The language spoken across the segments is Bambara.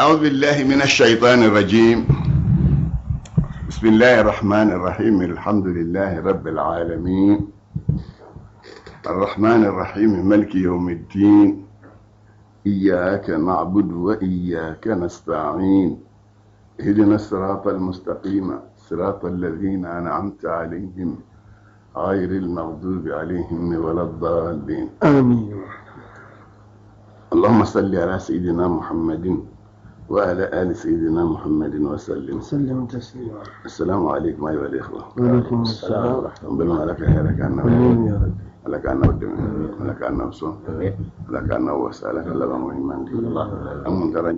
أعوذ بالله من الشيطان الرجيم بسم الله الرحمن الرحيم الحمد لله رب العالمين الرحمن الرحيم ملك يوم الدين إياك نعبد وإياك نستعين اهدنا الصراط المستقيم صراط الذين أنعمت عليهم غير المغضوب عليهم ولا الضالين آمين اللهم صل على سيدنا محمد وعلى آل سيدنا محمد وسلم سلم تسليما السلام عليكم أيها الإخوة وعليكم السلام ورحمة الله على خيرك أنا آمين يا رب Ala k'an n'aw dɛmɛ Ala k'an n'aw sɔn Ala k'an n'aw wasa Ala ka laban ko ɲuman di an mun taara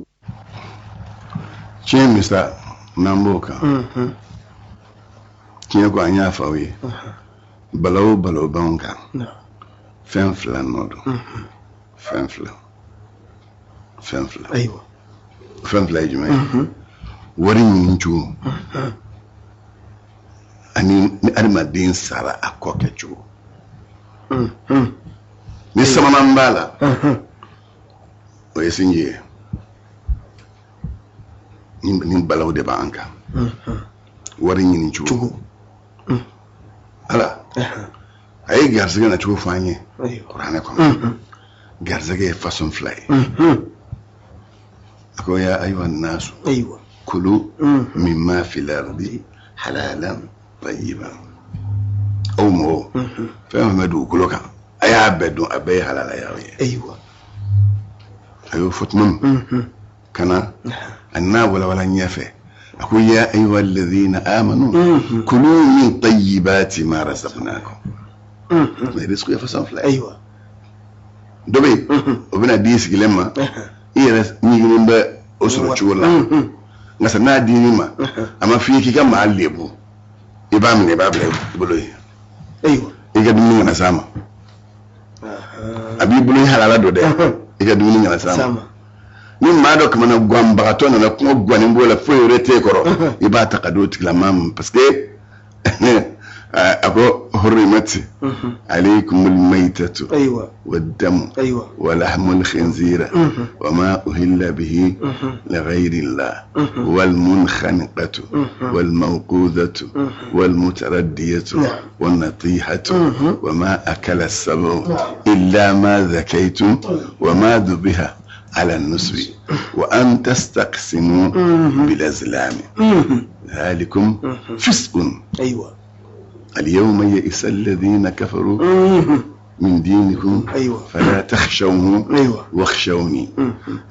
tiɲɛ min sa n'an b'o kan tiɲɛ ko an y'a fɔ aw ye balawu o balawu b'anw kan fɛn fila nɔ don fɛn fila fɛn fila ayiwa fɛn fila ye jumɛn ye wari ɲini cogo ani ni adamaden sara a kɔ kɛ cogo ni sabanan b'a la o ye sinji ye ni balawu de b'an kan wari ɲini cogo ala a ye garisɛgɛ na cogo fɔ an ye kuranɛ kɔnɔ garisɛgɛ ye façon fila ye a ko ya ayuha nasu kulu mimma fil ardi halalan tayyiban aw mɔgɔw fɛn fɛn bɛ dugukolo kan a y'a bɛɛ dun a bɛɛ ye halala y'aw ye ayiwa a y'o fɔ tuma min ka na a n'a walawala ɲɛfɛ a ko ya ayuha alladhina amanu kulu min tayyibati ma razaqnakum mais risque ye façon fila ye ayiwa dɔ bɛ yen o bɛna di i sigilen ma i yɛrɛ ɲiginnen bɛ o sɔrɔ cogo la nka sa n'a dir'i ma a ma f'i ye k'i ka maa lebu i b'a minɛ i b'a bila i bolo yen ayiwa i ka dumuni kana s'a ma a b'i bolo i halala don dɛ i ka dumuni kana s'a ma ni maa dɔ kamana ganbagatɔ nana kɔngɔ gannen b'o la foyi wɛrɛ t'e kɔrɔ i b'a ta ka d'o tigilamaa ma parce que a ko hurrimat alaykumul maytatu ayiwa والدم ayiwa ولحم الخنزير وما أهل به لغير الله والمنخنقة والموقوذة والمتردية والنطيحة وما أكل السبع إلا ما ذكيتم وما ذبح على النصب وأن تستقسموا بالأزلام ذلكم فسق ayiwa اليوم يئس الذين كفروا من دينكم أيوة. فلا تخشوهم أيوة. واخشوني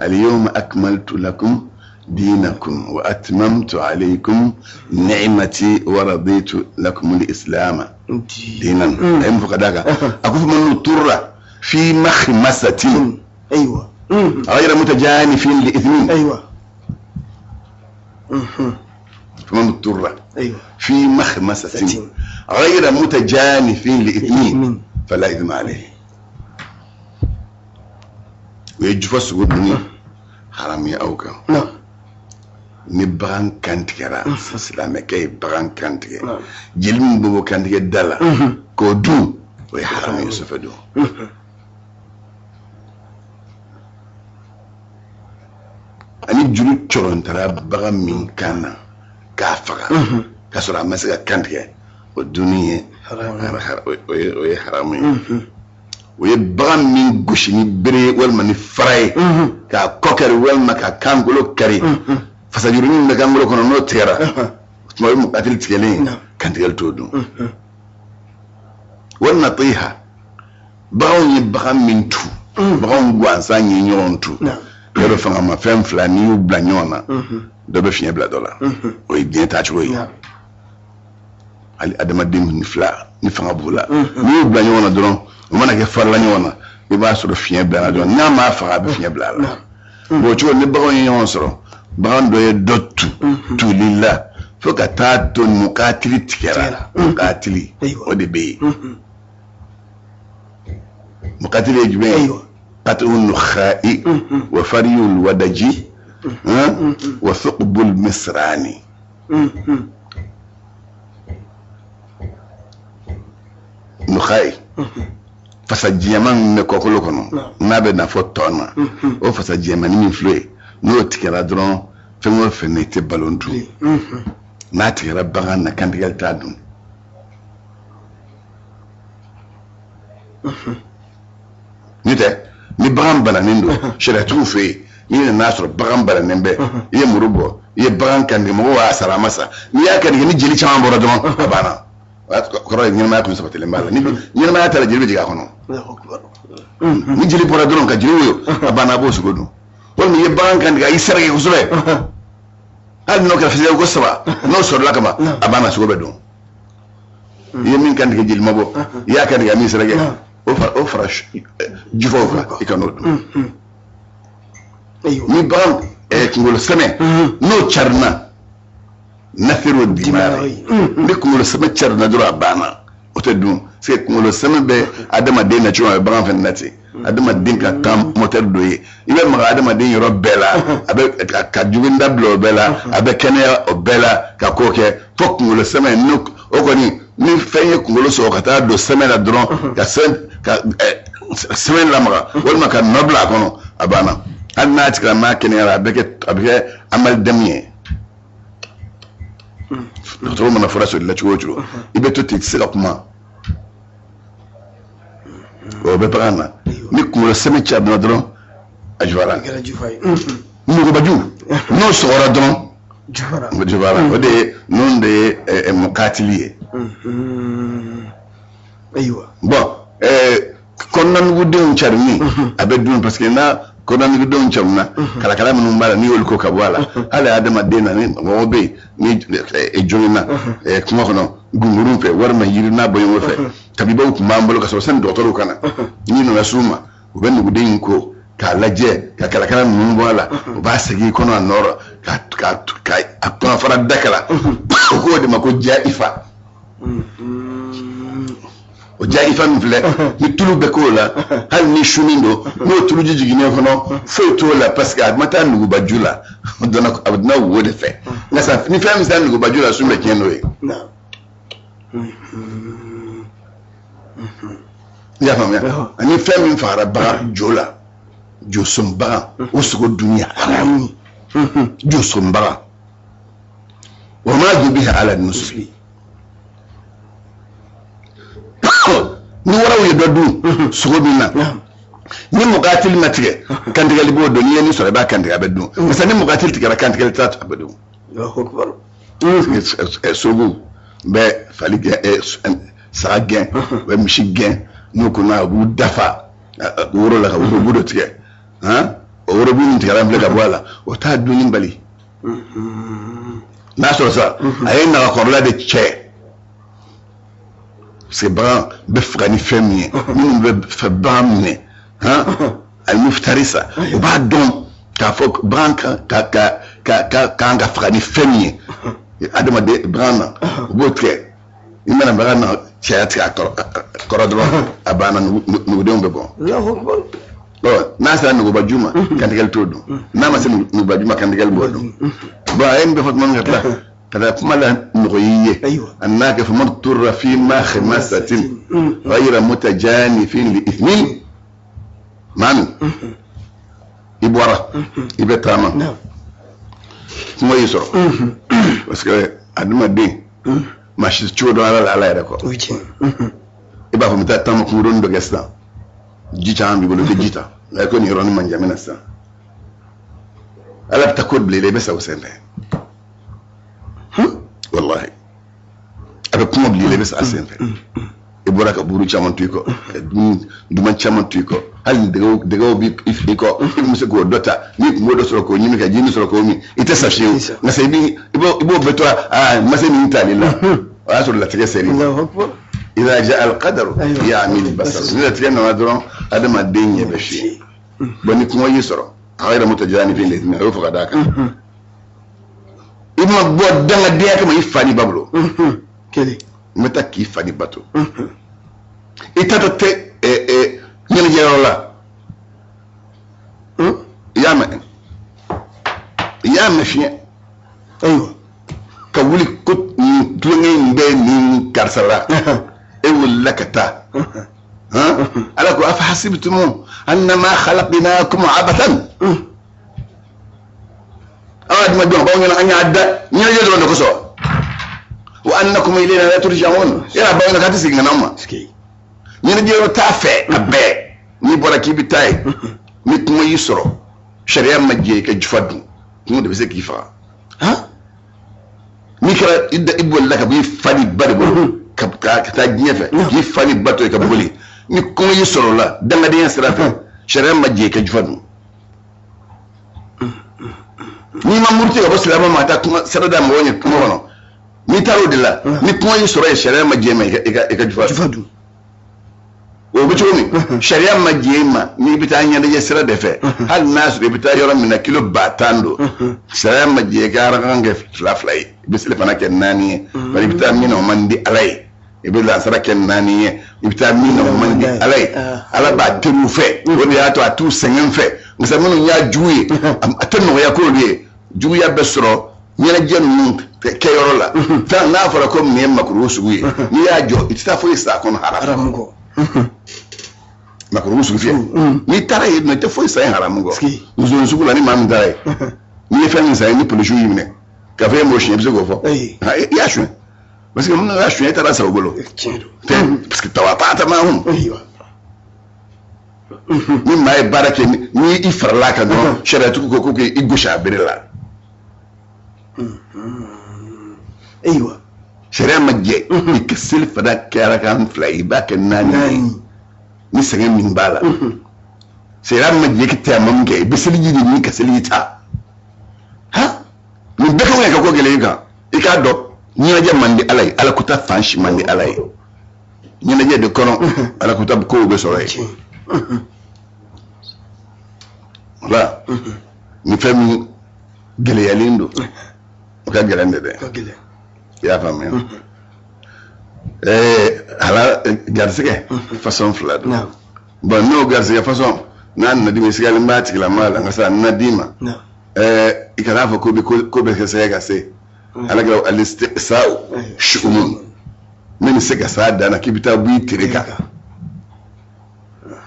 اليوم أكملت لكم دينكم وأتممت عليكم نعمتي ورضيت لكم الإسلام دينا أي مفقداك أكف من اضطر في مخمسة ayiwa غير متجانف لإثم ayiwa فمن اضطر ayiwa في مخمسة غير متجانف لإثم لإثم. فلا إثم عليه o ye jufa sogo dunni haram ye aw kan naam ni bagan kan tigɛra silamɛkɛ ye bagan kan tigɛ jeli min bɛ bɔ kantigɛ da la k'o dun o ye haram ye sufɛ dun ani juru cɔrɔntara bagan min kan na k'a faga k'a sɔrɔ a ma se ka kan tigɛ o dunni ye o ye haramu ye o ye bagan min gosi ni bere ye walima ni fara ye k'a kɔ kari walima k'a kankolo kari fasajuru min bɛ kankolo kɔnɔ n'o tigɛra o tuma o ye mukatili tigɛlen ye kantigɛli t'o dun walima tiha baganw ye bagan min tu baganw gansan ye ɲɔgɔn tu yɔrɔ fangamafɛn fila n'i y'u bila ɲɔgɔn na dɔ bɛ fiɲɛ bila dɔ la o ye diɲɛ taacogo ye hali adamaden ni fila ni fanga b'u la n'i y'u bila ɲɔgɔn na dɔrɔn o mana kɛ farila ɲɔgɔn na i b'a sɔrɔ fiɲɛ bila la dɔrɔn n'a m'a faga a bɛ fiɲɛ bila a la bon o cogo ni baganw ye ɲɔgɔn sɔrɔ bagan dɔ ye dɔ tu tuli la fo ka taa to mukatili tigɛra mukatili o de bɛ yen mukatili ye jumɛn ye qat'u nukha'i wa fariyul wadaji wa thuqbul misrani nukha'i fasa jɛman min bɛ kɔkolo kɔnɔ n'a bɛ na fɔ tɔn na o fasa jɛmannin min filɛ ye N'o tigɛra dɔrɔn, fɛn o fɛn na, i tɛ balo dun. N'a tigɛra bagan na, kantigɛli t'a dun. N'o tɛ, ni bagan bananen don, sariyatigiw fɛ yen, n'i nana sɔrɔ bagan bananen bɛ, i ye muru bɔ, i ye bagan kantigɛ, mɔgɔw b'a sara, a ma sa, n'i y'a kantigɛ ni jeli caman bɔra dɔrɔn, a banna. O y'a kɔrɔ ye ɲɛnamaya kun sabatilen b'a la. Ni ɲɛnamaya t'a la, jeli bɛ jigin a kɔnɔ. Ni jeli bɔra dɔrɔn ka jeli woyo, a banna, a b'o sogo dun. Walima i ye bagan kantigɛ, a y'i sɛrɛkɛ kosɛbɛ, hali n'o kɛra fɛsɛgɛ ko saba, n'o sɔrɔla ka ban, a banna, sogo bɛ dun. I ye min kantigɛ, jeli ma bɔ, i y'a kantigɛ, a m'i sɛrɛkɛ, o fara jufaw kan, i kan'o dun. Ni bagan kunkolo sɛmɛ n'o carinna, nafiru dimari, ni kunkolo sɛmɛ carinna dɔrɔn, a banna, o tɛ dun. Parce que kunkolo sɛmɛ bɛ adamaden na cogo min, a bɛ bagan fɛnɛ na ten. Adamaden ka kan moteur dɔ ye, i bɛ maga adamaden yɔrɔ bɛɛ la, a bɛ ka jugu da bila o bɛɛ la, a bɛ kɛnɛya o bɛɛ la, ka ko kɛ fo kunkolo sɛmɛ. N'o o kɔni, ni fɛn ye kunkolo sɔgɔ ka taa don sɛmɛ la dɔrɔn, ka sɛmɛ ka sɛmɛ lamaga walima ka nɔ bila a kɔnɔ, a banna. Hali n'a tigila maa kɛnɛyara, a bɛ kɛ amalidɛmu ye. Dɔgɔtɔrɔ mana fura sɔrɔ i la cogo o cogo, i bɛ to ten, i tɛ se ka kuma. O bɛ bagan na. Ni kunkolo sɛmɛ carinna dɔrɔn, a jufara. Nugubaju n'o sɔgɔra dɔrɔn, jufara. O de ye ninnu de ye mukatili ye. Bon, kɔnɔnanugudenw carinni, a bɛ dun, parce que n'a kɔnɔnanugudenw carinna, kalakala minnu b'a la, n'i y'olu ko ka bɔ a la, hali adamaden na, ni mɔgɔ bɛ yen ni joginna kungo kɔnɔ, gungurun fɛ walima yiri n'a bɔ ɲɔgɔn fɛ, tabibaw tun b'an bolo ka sɔrɔ sani dɔgɔtɔrɔw ka na. N'i nana s'u ma, u bɛ nuguden in ko k'a lajɛ, ka kalakala ninnu bɔ a la, u b'a segin i kɔnɔ a nɔ rɔ, ka a kɔnɔfara dakala. U k'o de ma ko jaifa. O jaifa min filɛ, ni tulu bɛ k'o la, hali ni sunin don, n'o tuluji jiginnen kɔnɔ, foyi t'o la, parce que a ma taa nugubaju la, a donna wo de fɛ. Nka sa, ni fɛn min sera nugubaju la, sun bɛ tiɲɛ n'o ye. I y'a faamuya? Ani fɛn min fagara bagan jo la, joson bagan, o sogo dun ye haramu ye. Joson bagan, wa ma dubiha ala nusubi, ni waraw ye dɔ dun sogo min na, ni mukatili ma tigɛ, kantigɛli b'o dɔn. N'i ye nin sɔrɔ, i b'a kantigɛ, a bɛ dun. Parce que ni mukatili tigɛra, kantigɛli t'a, a bɛ dun. Sogo bɛ fali gɛn, saga gɛn, u bɛ misi gɛn, n'u ko n'a, u b'u dafa woro la ka worobu dɔ tigɛ. O worobu min tigɛra filɛ ka bɔ a la, o t'a dunni bali. N'a sɔrɔ sa, a ye nagakɔrɔla de cɛ, parce que bagan bɛ faga ni fɛn min ye, minnu bɛ fɛ bagan minɛ, almuftarisa, u b'a dɔn k'a fɔ bagan ka ka ka ka kan ka faga ni fɛn min ye adamaden bagan na, u b'o tigɛ. I mana bagan na cɛya tigɛ a kɔrɔ dɔrɔn, a banna, nugudenw bɛ bɔ. N'a sera nugubaju ma, kantigɛli t'o dun. N'a ma se nugubaju ma, kantigɛli b'o dun. Bon, a ye nin bɛɛ fɔ tuma min, ka tila ka taa kuma la nɔgɔya i ye, a n'a kɛ faman turra fi makhmasatin ghayra mutajanifin li ithmin. Maa min i bɔra, i bɛ taama, kuma y'i sɔrɔ, parce que adamaden maa si cogo dɔn ala la, ala yɛrɛ kɔ. I b'a fɔ n bɛ taa taama kunkurunin dɔ kɛ sisan, ji caman b'i bolo, i tɛ ji ta, nka ko nin yɔrɔnin man jan na sisan, ala bɛ taa ko bila i la, i bɛ sa o senfɛ. Walahi, a bɛ kuma bila i la, i bɛ sa a senfɛ. I bɔra ka buru caman to i kɔ, ka dumuni duman caman to i kɔ, hali ni dɛgɛw b'i i kɔ, i bɛ se k'o dɔ ta. N'i tun b'o dɔ sɔrɔ k'o ɲimi, ka ji min sɔrɔ k'o min, i tɛ sa fiyewu. Nka sa, i b'o bɛɛ to a ma se nin tali la, o y'a sɔrɔ latigɛ ser'i ma. Idha jaa al-qadaru ya'mi al-basar, ni latigɛ nana dɔrɔn, adamaden ɲɛ bɛ fiyɛ. Bon, ni kɔngɔ y'i sɔrɔ, ghayra mutajanifin li ithmin, a y'o fɔ ka d'a kan i ma bɔ dangadenya kama i fa n'i ba bolo. Kelen. N bɛ taa k'i fa ni ba to, i taatɔ tɛ ɲɛnajɛyɔrɔ la. I y'a mɛn, i y'a mɛn fiɲɛ. Ka wuli ko nin tulonkɛ in bɛ nin karisa la, e wulila ka taa. Ala ko afahasibtum annama khalaqnakum abathan. An adamadenw b'aw ɲɛna an y'a da ɲɛnajɛ dɔrɔn de kosɔn. Wa annakum ilayna la turja'un, yala a b'aw ɲɛna k'a tɛ segin ka na anw ma. Ɲɛnajɛ yɔrɔ t'a fɛ a bɛɛ. N'i bɔra k'i bɛ taa yen, ni kɔngɔ y'i sɔrɔ, sariya ma jɛ i ka jufa dun, kɔngɔ de bɛ se k'i faga. N'i kɛra i bolila ka bɔ i fa ni ba de bolo ka taa diɲɛ fɛ, k'i fa ni ba to yen ka boli, ni kɔngɔ y'i sɔrɔ o la dangadenya sira fɛ, sariya ma jɛ i ka jufa dun. N'i ma muruti ka bɔ silamɛ ma ka taa kuma sira da mɔgɔw ɲɛ kungo kɔnɔ, n'i taara o de la, ni kɔngɔ y'i sɔrɔ yen, sariya ma jɛ i ma i ka jufa dun. O bɛ cogo min, sariya ma jɛ i ma n'i bɛ taa ɲɛnajɛ sira de fɛ, hali n'a sɔrɔ i bɛ taa yɔrɔ min na kilo 10,000 don, sariya ma jɛ i ka arakan kɛ fila fila ye, i bɛ selifana kɛ naani ye, bari i bɛ taa min na o man di Ala ye, i bɛ lansara kɛ naani ye, i bɛ taa min na o man di Ala ye. Ala b'a teriw fɛ, o de y'a to a t'u sɛgɛn fɛ. Nka minnu y'a jugu ye, a tɛ nɔgɔya k'olu ye. Juguya bɛ sɔrɔ ɲɛnajɛ ninnu kɛyɔrɔ la. Fɛn n'a fɔra ko nin ye makuruhu sugu ye, n'i y'a jɔ i tɛ taa foyi san a kɔnɔ haramu kɔ. Makuruhu sugu fiyɛ, n'i taara yen nɔ i tɛ foyi san yen haramu kɔ. Muso sugu la, ni maa min taara yen, n'i ye fɛn min san yen, ni polisiw y'i minɛ k'a fɔ e m'o suɲɛ, i bɛ se k'o fɔ i y'a suɲɛ, parce que minnu y'a suɲɛ e taara san u bolo tɛ, parce que tawa ta ma hun. Ni maa ye baara kɛ, ni i farala a kan dɔrɔn, sariyatigiw ko k'i gosi a bere la. Ayiwa. Sariya ma jɛ i ka seli fana kɛ arakan fila ye, i b'a kɛ naani ye ni sɛgɛn min b'a la. Sariya ma jɛ i ka tayamamu kɛ, i bɛ seliji de ɲini ka seliji ta. Nin bɛɛ kan ka ko gɛlɛn i kan. I k'a dɔn ɲɛnajɛ man di Ala ye, Ala kuta fan si man di Ala ye. Ɲɛnajɛ de kɔnɔ Ala kuta kow bɛ sɔrɔ yen. Wala ni fɛn min gɛlɛyalen don, o ka gɛlɛn de dɛ. I y'a faamuya? Hala garisɛgɛ fasɔn fila don. Bon, n'o garisɛgɛ fasɔn n'a nana d'i ma, sigalen b'a tigilamaa la, nka sa a nana d'i ma, i kana fɔ ko bɛ kɛ sɛgɛ ka se Ala ka alistisa'u shu'umun, min bɛ se ka s'a dan na k'i bɛ taa bɔ i tere kan.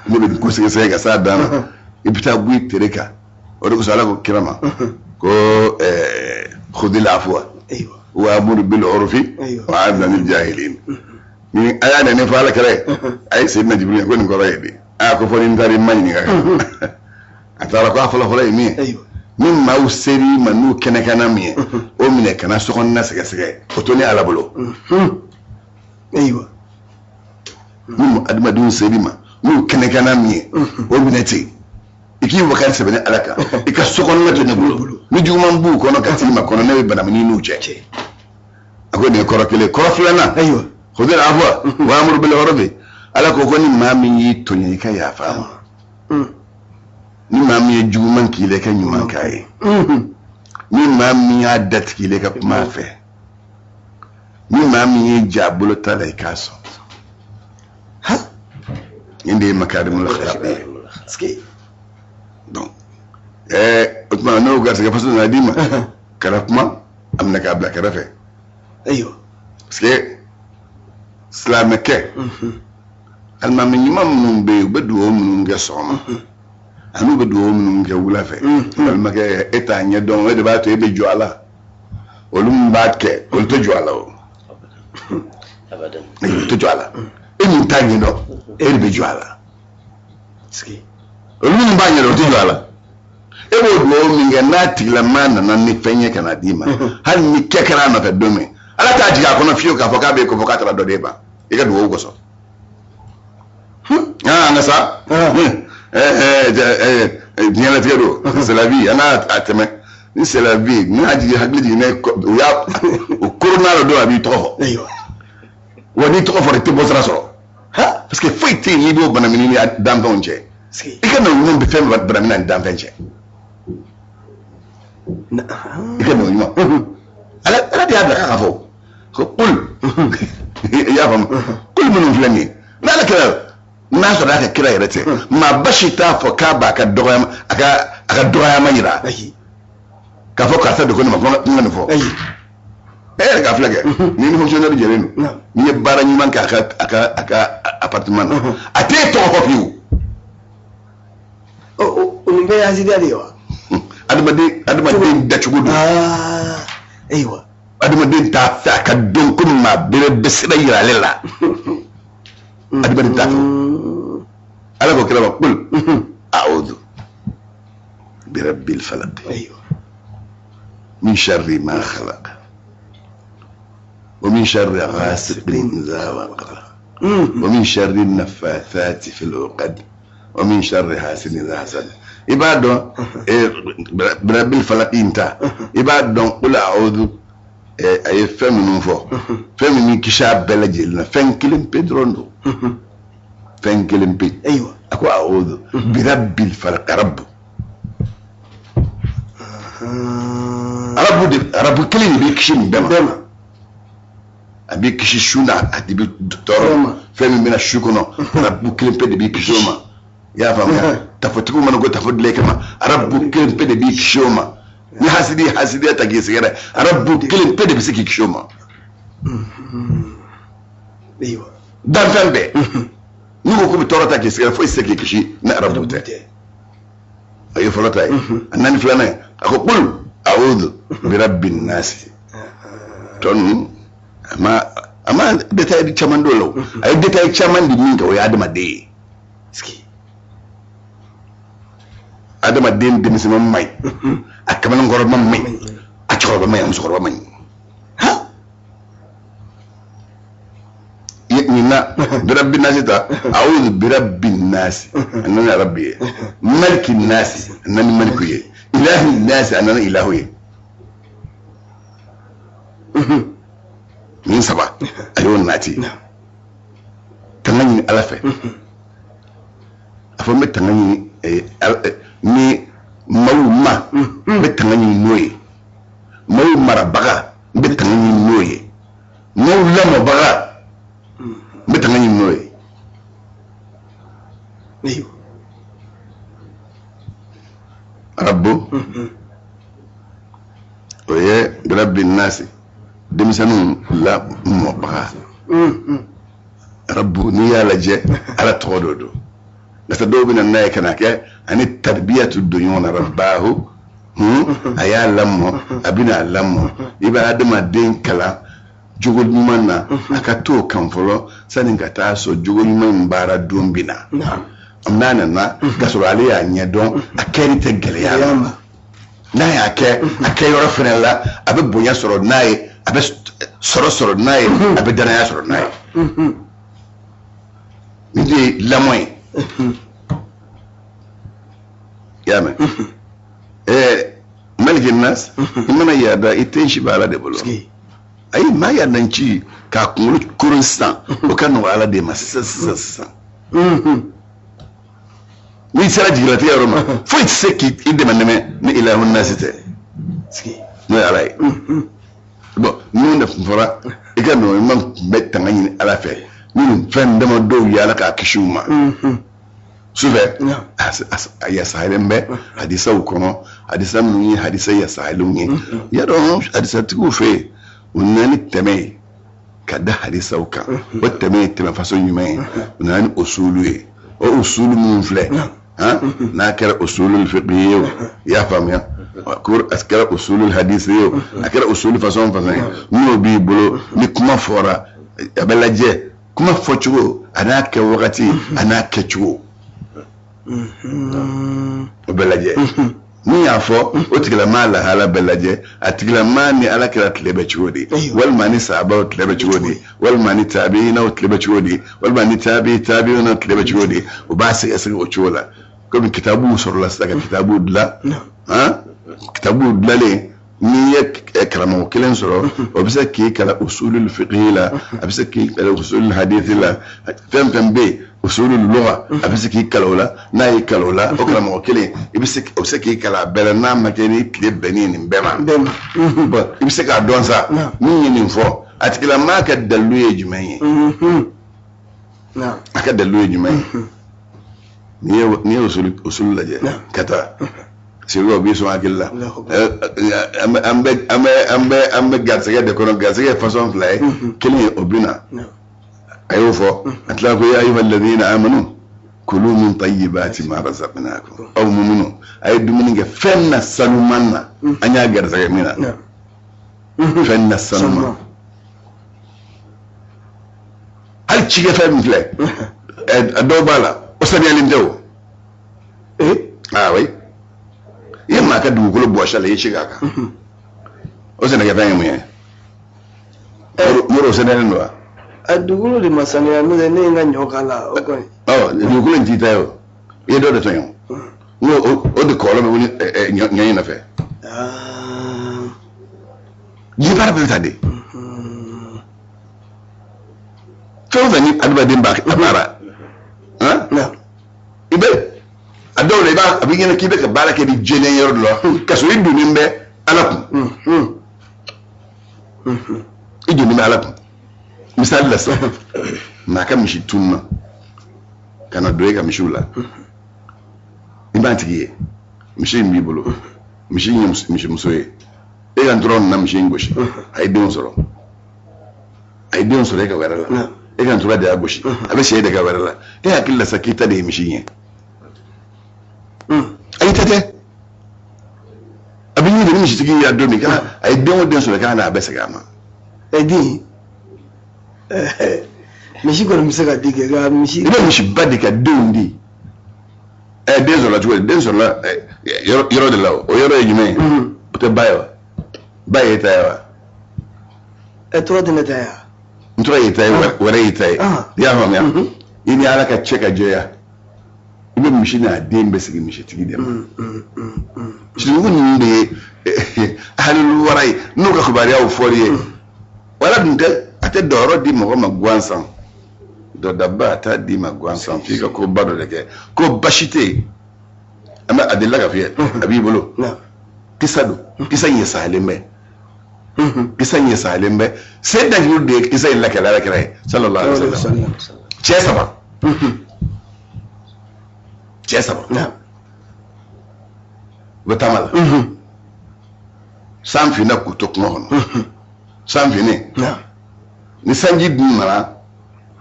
Ne bɛ ko sɛgɛsɛgɛ ka s'a dan na, i bɛ taa bɔ i tere kan. O de kosɔn Ala ko kira ma ko khudil afwa wa amur bil urfi wa a'rid anil jahilin. Ni a y'a nɛni fɔ Ala kira ye, a ye Seydina Jibril ko nin kɔrɔ ye di? A ko fɔ ni n taara i ma ɲininka. A taara ko a fɔlɔ fɔlɔ ye min ye, ni maaw ser'i ma n'u kɛnɛkanna min ye, o minɛ kana sokɔnɔna sɛgɛsɛgɛ, o to ni Ala bolo. Ayiwa. Ni adamadenw ser'i ma n'u kɛnɛkanna min ye, o minɛ ten, i k'i wakali sɛbɛn ni Ala kan, i ka sokɔnɔna to ne bolo. Ni juguman b'u kɔnɔ ka t'i ma kɔnɔ, ne bɛ banamini n'u cɛ. A ko nin ye kɔrɔ kelen. Kɔrɔ filanan, khudil afwa wa amur bil urfi, Ala ko ko ni maa min y'i tɔɲɔ, i ka yafa a ma. Ni maa min ye juguman k'i la, i ka ɲuman k'a ye. Ni maa min y'a datigɛ i la, i ka kuma a fɛ. Ni maa min y'i ja bolo ta la, i k'a sɔn. Nin de ye makarimul akhlaq ye. Donc o tuma n'o garisɛgɛ faso nana d'i ma, kana kuma a minɛ k'a bila kɛrɛfɛ. Ayiwa. Parce que silamɛkɛ alimami ɲuman minnu bɛ yen, u bɛ dugawu minnu kɛ sɔgɔma ani u bɛ dugawu minnu kɛ wula fɛ, balimakɛ, e t'a ɲɛ dɔn, e de b'a to e bɛ jɔ a la. Olu min b'a kɛ, olu tɛ jɔ a la o. Olu tɛ jɔ a la. E min t'a ɲɛ dɔn, e de bɛ jɔ a la. Olu minnu b'a ɲɛ dɔn, olu tɛ jɔ a la. E b'o dugawu min kɛ, n'a tigilamaa nana ni fɛn ye ka na d'i ma, hali ni kɛ kɛra a nɔfɛ don min, Ala t'a jigin a kɔnɔ fiyewu k'a fɔ k'a bɛ ko fɔ k'a taara dɔ d'e ma i ka dugawu kosɔn. An ka sa diɲɛlatigɛ don, c'est la vie, an k'a tɛmɛ. Ni c'est la vie, n'a jigin hakili jiginna, u y'a o korona la don, a b'i tɔgɔ fɔ. Wa n'i tɔgɔ fɔra, i tɛ bɔ sira sɔrɔ, parce que foyi tɛ yen n'i b'o banamini ni danfɛnw cɛ. I ka na ɲuman bɛ fɛn banamini ani danfɛn cɛ. I ka na ɲuman, Ala de y'a bila k'a fɔ ko kul, i y'a faamu? Kul minnu filɛ nin ye, n'Ala kɛra n'a sɔrɔ a ka kira yɛrɛ tɛ, maa basi t'a fɔ k'a b'a ka dɔgɔyama, a ka dɔgɔyama yira k'a fɔ karisa de ko ne ma ko n ka nin fɔ. E yɛrɛ k'a filɛ kɛ, ni ni fonctionnaire jɛlen don, n'i ye baara ɲuman kɛ a ka appartement na, a t'e tɔgɔ fɔ fiyewu. O nin bɛɛ ye hasidiya de ye wa? Adamaden dacogo don. Ayiwa. Adamaden t'a fɛ a ka dɔn ko maa bɛrɛ bɛ sira yira ale la. Adamaden t'a fɛ. Ala ko kira ma qul a'udhu bi rabbil falaq. Ayiwa. Min sharri ma khalaq. Wa min sharri ghasiqin idha waqab. Wa min sharri naffathati fil 'uqad. Wa min sharri hasidin idha hasad. I b'a dɔn bi rabbil falaq in ta, i b'a dɔn qul a'udhu a ye fɛn minnu fɔ, fɛn min b'i kisi a bɛɛ lajɛlen na, fɛn kelen pe dɔrɔn don, fɛn kelen pe. Ayiwa. A ko a'udhu bi rabbil falaq. Rabu arabu de, arabu kelen de b'i kisi nin bɛɛ ma. A b'i kisi su na, a de bɛ tɔɔrɔ ma, fɛn min bɛna su kɔnɔ, arabu kelen pe de b'i kisi o ma. I y'a faamuya? Tafotigiw mana ko tafo dilan i kama, arabu kelen pe de b'i kisi o ma. Ni hasidi hasidiya ta k'i sɛgɛrɛ, arabu kelen pe de bɛ se k'i kisi o ma. Ayiwa. Danfɛn bɛɛ n'u ko k'u bɛ tɔɔrɔ ta k'i sɛgɛrɛ, foyi tɛ se k'i kisi ni arabu tɛ. A ye fɔlɔ ta ye. A naani filanan ye, a ko qul a'udhu bi rabbin nasi. Tɔ ninnu a ma détail caman d'o la o. A ye détail caman di min kɛ, o ye adamaden ye. Adamaden denmisɛnnin man ɲi, a kamalenkɔrɔba man ɲi, a cɛkɔrɔba man ɲi, a musokɔrɔba man ɲi. Nin na birabbi nasi ta, a'udhu birabbi nasi, a nana rabbi ye, maliki nasi, a nana maliku ye, ilahi nasi, a nana ilahu ye. Nin saba a y'o nati. Tanga ɲini Ala fɛ. A fɔ n bɛ tanga ɲini ni maaw ma, n bɛ tanga ɲini n'o ye, maaw marabaga n bɛ tanga ɲini n'o ye, maaw lamɔbaga n bɛ tanga ɲini n'o ye. Arabu o ye birabbi nasi, denmisɛnninw lamɔbaga. Arabu n'i y'a lajɛ, Ala tɔgɔ dɔ don. Nka dɔw bɛ na n'a ye ka na kɛ ani taribiyatu don ɲɔgɔn na. Rabbahu, a y'a lamɔ, a bɛna a lamɔ. I bɛ adamaden kalan jogo ɲuman na, a ka t'o kan fɔlɔ sani ka taa sɔrɔ jogo ɲuman in baara don bɛ na. N'a nana k'a sɔrɔ ale y'a ɲɛdɔn, a kɛli tɛ gɛlɛya ma. N'a y'a kɛ a kɛyɔrɔ fana la, a bɛ bonya sɔrɔ n'a ye, a bɛ sɔrɔ sɔrɔ n'a ye, a bɛ danaya sɔrɔ n'a ye. Nin de ye lamɔ ye. I y'a mɛn? Maliki nas, i mana yaada, i ten si bɛ Ala de bolo. Ayi, maa yaada n ci k'a kunkolo koron sisan, o ka nɔgɔ Ala de ma sisan sisan sisan. N'i sera jigilatigɛ yɔrɔ ma, foyi tɛ se k'i dɛmɛ dɛmɛ ni ilahu nasi tɛ, n'o ye Ala ye. Bon, ninnu de fɔra i ka nɔ, i ma tun bɛ tanga ɲini Ala fɛ ni nin fɛn dama dɔw ye, Ala k'a kisi u ma. Sufɛ a yasahalen bɛ hadisaw kɔnɔ, hadisa minnu ye hadisa yasahalenw ye. I y'a dɔn, hadisatigiw fɛ yen, u nana ni tɛmɛ ye ka da hadisaw kan. O tɛmɛ ye tɛmɛ faso ɲuman ye. U nana ni usulu ye. O usulu minnu filɛ, n'a kɛra usulul fiqh ye o, i y'a faamuya, a kɛra usulul hadisi ye o, a kɛra usulu façon façon ye, n'o b'i bolo, ni kuma fɔra, a bɛ lajɛ kuma fɔcogo, a n'a kɛ wagati, a n'a kɛcogo, o bɛ lajɛ. Min y'a fɔ, o tigilamaa lahala bɛ lajɛ, a tigilamaa ni Ala kɛra tile bɛ cogo di, walima ni sahabaw tile bɛ cogo di, walima ni tabiinaw tile bɛ cogo di, walima ni tabi tabiinaw tile bɛ cogo di, o b'a sɛgɛsɛgɛ o cogo la. Komi kitabuw sɔrɔla sisan ka kitabuw dilan, kitabuw dilanlen, n'i ye karamɔgɔ kelen sɔrɔ, o bɛ se k'i kalan usulul fiqh la, a bɛ se k'i kalan usulul hadith la, fɛn fɛn bɛ yen, usulul lugha, a bɛ se k'i kalan o la. N'a y'i kalan o la, o karamɔgɔ kelen, i bɛ se, o bɛ se k'i kalan a bɛɛ la, n'a ma kɛ ni tile bɛnnen nin bɛɛ ma. Bon, i bɛ se k'a dɔn sa, min ye nin fɔ, a tigilamaa ka dalilu ye jumɛn ye? A ka dalilu ye jumɛn ye? N'i ye usulu lajɛ ka taa sigi, o b'i sɔn hakili la. An bɛ garisɛgɛ de kɔnɔ. Garisɛgɛ ye façon fila ye. Kelen ye, o bɛ na, a y'o fɔ, a tila ko ya ayyuhal ladhina amanu. Kulu min tayyibati ma razaqnakum. Aw muminu, a ye dumuni kɛ fɛn na sanuman na, an y'a garisɛgɛ min na, fɛn na sanuman. Hali cikɛfɛn min filɛ, a dɔw b'a la, o saniyalen tɛ o. Ah oui, i ye maa ka dugukolo bɔsi a la, i ye ci k'a kan, o sɛnɛkɛfɛn ye mun ye? Moro, o saniyalen don wa? A dugukolo de ma saniya, n'o tɛ ne ye n ka ɲɔ k'a la, o kɔni. Ɔ, dugukolo in t'i ta ye o, i ye dɔ de tɔɲɔ. N ko o de kɔlɔlɔ bɛ wuli ɲɔ in nɔfɛ. Diɲɛ baara bɛɛ bɛ taa de. Fɛn o fɛn ni adamaden b'a a baara, i bɛ a dɔw la, i b'a a b'i ɲɛna k'i bɛ ka baara kɛ ni jɛlenya yɔrɔ dɔ la, k'a sɔrɔ i donnen bɛ Ala kun. I donnen bɛ Ala kun. Misali la sisan, maa ka misi tununna ka na don e ka misiw la, i b'a tigi ye, misi in b'i bolo, misi in ye misimuso ye, e ka ntura nana misi in gosi, a ye denw sɔrɔ, a ye denw sɔrɔ e ka wɛrɛ la, e ka ntura de y'a gosi, a bɛ sɛ de ka wɛrɛ la, e hakili la sa k'i ta de ye misi in ye. A y'i ta tɛ, a bɛ ɲini ni misitigi y'a don min k'a a ye den o den sɔrɔ, k'a n'a bɛɛ segin a ma. Ɛ, den misi kɔni bɛ se ka di kɛ nka misi. I bɛ misiba de ka denw di. Ɛ, den sɔrɔla cogo di? Den sɔrɔla yɔrɔ de la, o yɔrɔ ye jumɛn ye? O tɛ ba ye wa? Ba ye e ta ye wa? Ɛ, tura tɛ ne ta ye wa? Ntura y'i ta ye, wɛrɛ y'i ta ye. I y'a faamuya? I ni Ala ka cɛ ka jɛya, i bɛ misi n'a den bɛ segin misitigi de ma. Sinugu ninnu de ye ahalul wara ye, n'u ka kibaruyaw fɔr'i ye. Wala dun tɛ, a tɛ dɔyɔrɔ di mɔgɔ ma gansan, dɔdaba a t'a d'i ma gansan, f'i ka koba dɔ de kɛ. Ko basi tɛ yen, an bɛ a delila ka f'i ye, a b'i bolo, kisa don, kisa ɲɛ salen bɛ, kisa ɲɛ salen bɛ. Seyidina Jibril de ye kisa in lakali Ala kira ye sallallahu alaihi wasallam. Cɛ saba, cɛ saba u bɛ taama la, san finna k'u to kungo kɔnɔ. San finnen, ni sanji dun nana,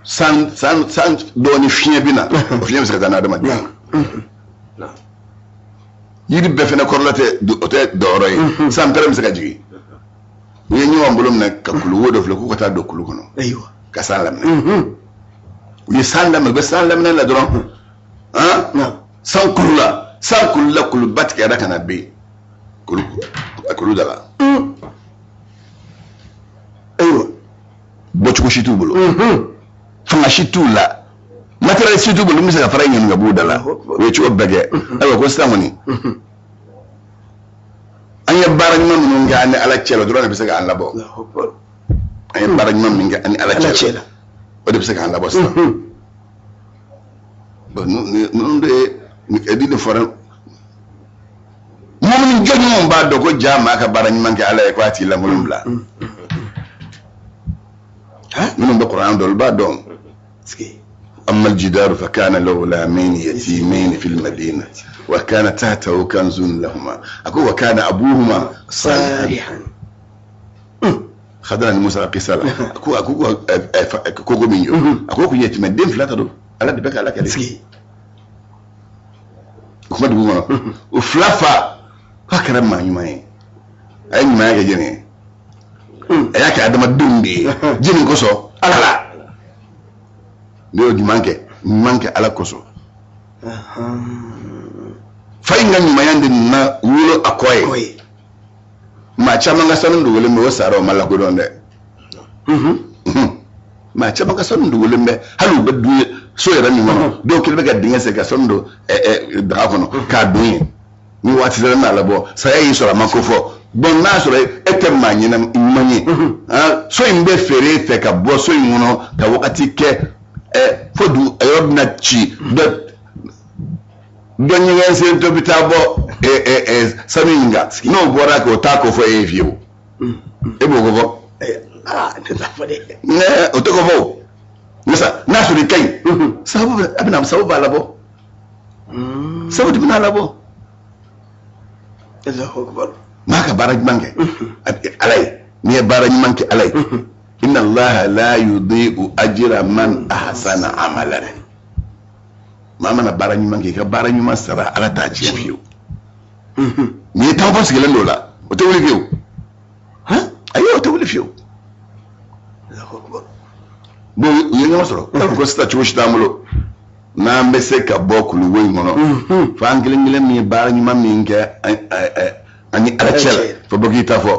san san san dɔɔni, fiɲɛ bɛ na, o fiɲɛ bɛ se ka taa n'adamaden ye. Yiri bɛɛ fɛnɛ kɔrɔla tɛ, o tɛ dɔyɔrɔ ye, san pɛrɛn bɛ se ka jigin. U ye ɲɔgɔn bolo minɛ ka kuluwo dɔ filɛ k'u ka taa don kulu kɔnɔ ka san laminɛ. U ye san laminɛ, u bɛ san laminɛ la dɔrɔn, san kulula, san kulula, kuluba tigɛra ka na bin kulu kulu da la. Ayiwa, bɔcogo si t'u bolo, fanga si t'u la, matériel si t'u bolo min bɛ se ka fara ɲini ka b'u da la. U ye cogo bɛɛ kɛ. Ayiwa, ko sisan kɔni, an ye baara ɲuman minnu kɛ an ni Ala cɛ la dɔrɔn de bɛ se k'an labɔ. An ye baara ɲuman min kɛ an ni Ala cɛ la, o de bɛ se k'an labɔ sisan. Bon, ninnu de ye di de fɔra mumini jɔnɲɔgɔnw b'a dɔn ko ja maa ka baara ɲuman kɛ Ala ye, ko a t'i lankolon bila. Minnu bɛ kuran dɔn, olu b'a dɔn. أما الجدار فكان لغلامين يتيمين في المدينة وكان تحته كنز لهما، أكو وكان أبوهما صالحا. Khadra ni Musa kisa la, a ko kogo min jɔ, a ko kun yatimɛden fila ta don, Ala de bɛ k'Ala kɛlɛ. O kuma dugu kɔnɔ, o fila fa k'a kɛra maa ɲuman ye, a ye ɲumanya kɛ jɛnɛ ye, a y'a kɛ adamadenw de ye jɛnni kosɔn Ala la. Ne y'o ɲuman kɛ, ɲuman kɛ Ala kosɔn. Fa in ka ɲumanya de nana wolo a kɔ ye. Maa caman ka sanu dogolen bɛ, o sara, o ma lakodɔn dɛ. Maa caman ka sanu dogolen bɛ, hali u bɛ dun so yɛrɛ min kɔnɔ, dɔw kelen bɛ ka dingɛ sen ka sanu don daga kɔnɔ k'a don yen. Ni waati sera n'a labɔ, saya y'i sɔrɔ a ma ko fɔ. Bɔn, n'a sɔrɔ e tɛ maa ɲuman ye, so in bɛ feere e fɛ ka bɔ so in kɔnɔ ka wagati kɛ, fo dugu a yɔrɔ bɛna ci, dɔ dɔ ɲɛgɛn sen dɔ bɛ taa bɔ sanu in kan, n'o bɔra k'o t'a ko fɔ e ye fiyewu, e b'o ko fɔ? O tɛ ko fɔ o. Misa n'a sɔrɔ i ka ɲi, sababu a bɛna, sababu b'a labɔ, sababu de bɛna labɔ. Maa ka baara ɲuman kɛ Ala ye, n'i ye baara ɲuman kɛ Ala ye, inna Allaha la yudi'u ajra man ahsana amalan. Maa mana baara ɲuman kɛ, i ka baara ɲuman sara, Ala t'a tiɲɛ fiyewu. N'i ye taabolo sigilen don o la, o tɛ wuli fiyewu. Ayi, o tɛ wuli fiyewu. Bon, u ye ɲɔgɔn sɔrɔ ko sisan cogo si t'an bolo n'an bɛ se ka bɔ kuluwo in kɔnɔ, fo an kelen kelen min ye baara ɲuman min kɛ an ni Ala cɛ la, fo bɛɛ k'i ta fɔ.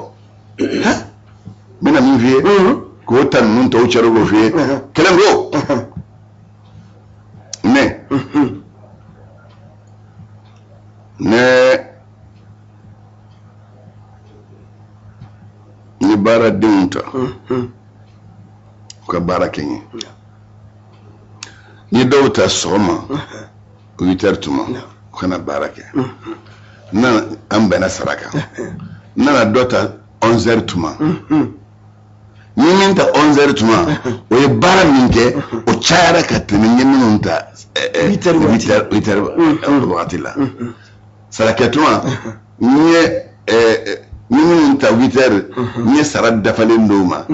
N bɛna min f'i ye k'o ta ninnu tɔw cɛrɛ k'o f'i ye kelen ko ne ni baaradenw ta u ka baara kɛ n ye, n ye dɔw ta sɔgɔma 8 heures tuma u ka na baara kɛ, n nana an bɛnna sara kan, n nana dɔ ta 11 heures tuma. N ye min ta 11 heures tuma, o ye baara min kɛ, o cayara ka tɛmɛ n ye minnu ta 8 heures wagati la. Sarakɛ tuma, n ye n ye minnu ta 8 heures, n ye sara dafalen d'o ma.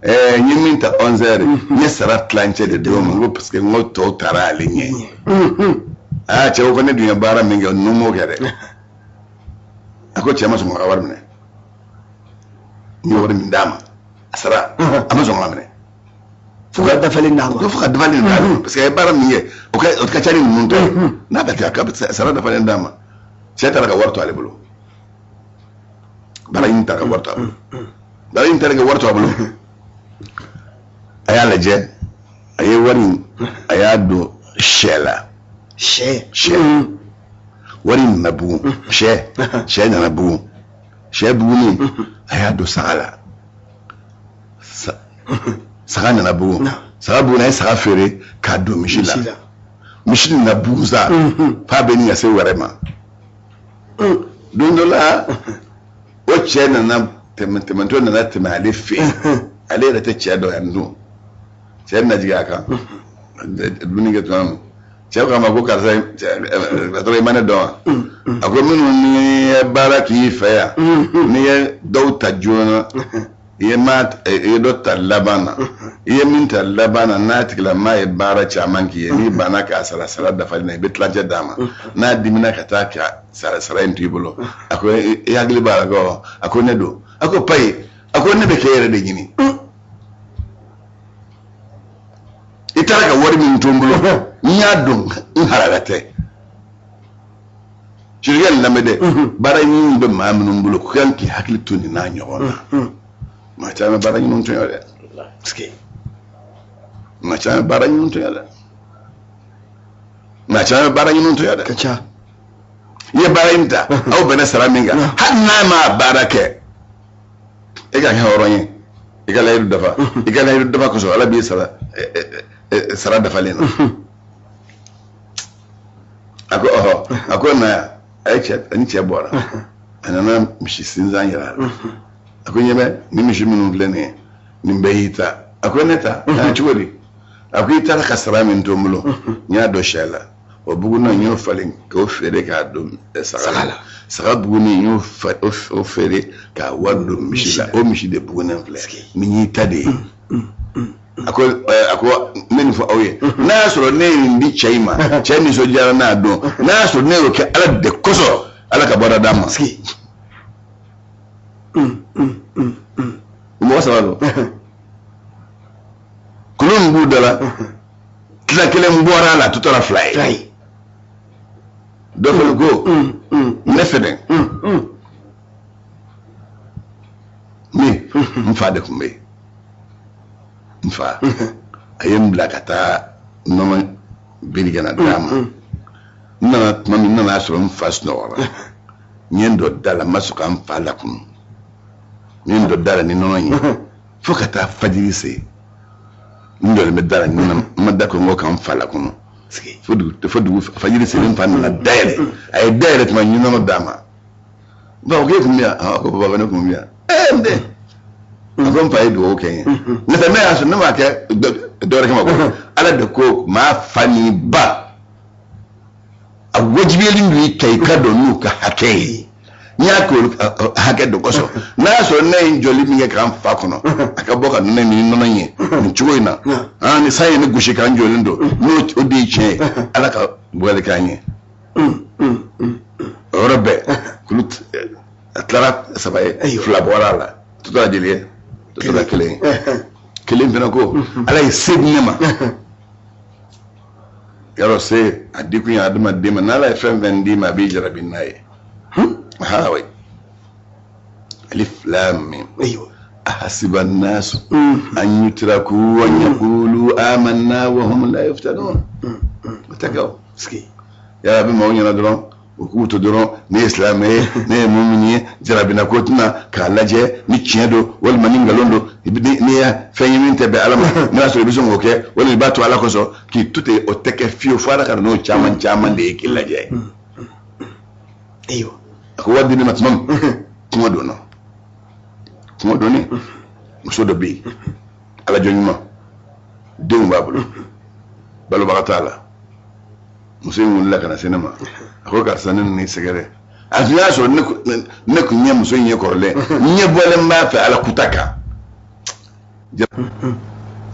N ye min ta 11 heures, n ye sara tilancɛ de d'o ma. N ko parce que n ko tɔw taara ale ɲɛ. Aa, cɛ ko ne dun ye baara min kɛ, ninnu m'o kɛ dɛ. A ko cɛ ma sɔn ka wari minɛ. N ye wari min d'a ma, a sara, a ma sɔn ka minɛ. Fo ka dafalen d'a ma. Fo ka dafalen d'a ma, parce que a ye baara min kɛ, o ka ca ni ninnu ta ye. N'a bɛ kɛ, a ka sara dafalen d'a ma. Cɛ taara ka wari to ale bolo. Baara in taara ka wari to a bolo. Baara in taara ka wari to a bolo. A y'a lajɛ, a ye wari in, a y'a don sɛ la. Sɛ. Sɛ wari in nana bugun. Sɛ nana bugun. Sɛ bugunnen, a y'a don saga la. Saga nana bugun. Saga bugun, a ye saga feere k'a don misi la. Misi nana bugun sa f'a bɛ nin ka se wɛrɛ ma. Don dɔ la, o cɛ nana tɛmɛ, tɛmɛtɔ nana tɛmɛ ale fɛ yen. Ale yɛrɛ tɛ cɛ dɔn yan dun. Cɛ bɛna jigin a kan dumuni kɛ tuma min, cɛ ko a ma ko karisa, patron, i ma ne dɔn wa? A ko minnu ni ye baara k'i fɛ yan, n'i ye dɔw ta joona, i ye ma, i ye dɔ ta laban na, i ye min ta laban na, n'a tigilama ye baara caman k'i ye, n'i banna k'a sara sara dafalen na, i bɛ tilancɛ d'a ma. N'a dimina ka taa ka sara sara in to i bolo. A ko i hakili b'a la ko, a ko ne don. A ko payi, a ko ne bɛ k'e yɛrɛ de ɲini. I taara ka wari min to n bolo, n y'a dɔn n halala tɛ. Sirikɛ nin lamɛn dɛ. Baara ɲini bɛ maa minnu bolo, ko kan k'i hakili to nin n'a ɲɔgɔn na. Maa caman bɛ baara ɲini tɔɲɔ dɛ. Maa caman bɛ baara ɲini tɔɲɔ dɛ. Maa caman bɛ baara ɲini tɔɲɔ dɛ. Ka ca. I ye baara in ta, aw bɛnna sara min kan, hali n'a ma baara kɛ, e ka kɛ hɔrɔn ye, i ka layidu dafa. I ka layidu dafa kosɔn, Ala b'i sara sara dafalen na. A ko ɔhɔ. A ko na yan. A ye cɛ ni cɛ bɔra, a nana misi sinzan yira a la. A ko ɲɛ bɛ ni misi minnu filɛ nin ye, nin bɛɛ y'i ta. A ko ne ta a cogo di? A ko i taara ka sara min to n bolo, n y'a don sɛ la. O bugunna, n y'o falen k'o feere k'a don saga la. Saga bugunnen, n y'o o feere k'a wari don misi la. O misi de bugunnen filɛ nin y'i ta de ye. A ko n bɛ nin fɔ aw ye, n'a y'a sɔrɔ ne ye nin di cɛ in ma, cɛ nisɔndiyara n'a dɔn. N'a y'a sɔrɔ ne y'o kɛ Ala de kosɔn, Ala ka bɔda d'a ma. Mɔgɔ saba don, kolon min b'u da la, tila kelen bɔra a la, a tɔ tora fila ye. Dɔ fana ko ne fɛnɛ, ne n fa de tun bɛ yen. N fa a ye n bila ka taa nɔnɔ biri ka na d'a ma. N nana tuma min, n nana sɔrɔ n fa sunɔgɔra. N ye n don da la, n ma sɔn ka n fa lakunu. N ye n don da la ni nɔnɔ ye fo ka taa fajiri se. N jɔlen bɛ da la ni nɔnɔ, n ma da ko n ko ka n fa lakunu fo dugu fajiri selen. N fa nana dayɛlɛ. A ye dayɛlɛ tuma, n ye nɔnɔ d'a ma. N fa ko k'e kun bɛ yan? A ko baba, ne kun bɛ yan. Ee, n den, a ko n fa ye dugawu kɛ n ye. N'o tɛ ne y'a sɔrɔ ne m'a kɛ dɔwɛrɛ kama koyi. Ala de ko maa fa ni ba, a wajibiyalen don i kan i ka dɔn n'u ka hakɛ ye. N y'a kɛ olu hakɛ dɔ kosɔn. N'a y'a sɔrɔ ne ye n jɔli min kɛ k'an fa kɔnɔ, a ka bɔ ka nɔnɔ min ni nɔnɔ in ye nin cogo in na, ni san ye ne gosi k'an jɔlen don, n'o o de ye tiɲɛ ye, Ala ka bugɔli k'an ye. O yɔrɔ bɛɛ, kulu a tilara saba ye, fila bɔra a la, tɔ tora joli ye? Tɔ tora kelen ye. Kelen fana ko, Ala ye se di ne ma. Yarɔ se a di kun ye adamaden ma, n'Ala ye fɛn fɛn d'i ma, a b'i jarabi n'a ye. Ha oui. Alif lam mim. Ahasiba an-nasu an yutraku an yaqulu amanna wa hum la yuftanun. O tɛ kɛ o. Yala a bɛ maaw ɲɛna dɔrɔn, u k'u to dɔrɔn, ne ye silamɛ ye, ne ye mumini ye, jarabina ko tɛna k'a lajɛ ni tiɲɛ don walima ni nkalon don. N'i ye fɛn ye min tɛ bɛn Ala ma, n'o y'a sɔrɔ i bɛ sɔn k'o kɛ walima i b'a to Ala kosɔn k'i to ten, o tɛ kɛ fiyewu fo Ala ka na n'o caman caman de ye k'i lajɛ. Ayiwa. A ko wari di ne ma tuma min, kɔngɔ donna. Kɔngɔ donnen, muso dɔ bɛ yen, alajɔ ɲuman, denw b'a bolo, balobaga t'a la. Muso in wulila ka na se ne ma, a ko karisa, ne nana i sɛgɛrɛ. A tun y'a sɔrɔ ne kun ye muso in ye kɔrɔlen, n ɲɛ bɔlen b'a fɛ Ala kuta kan.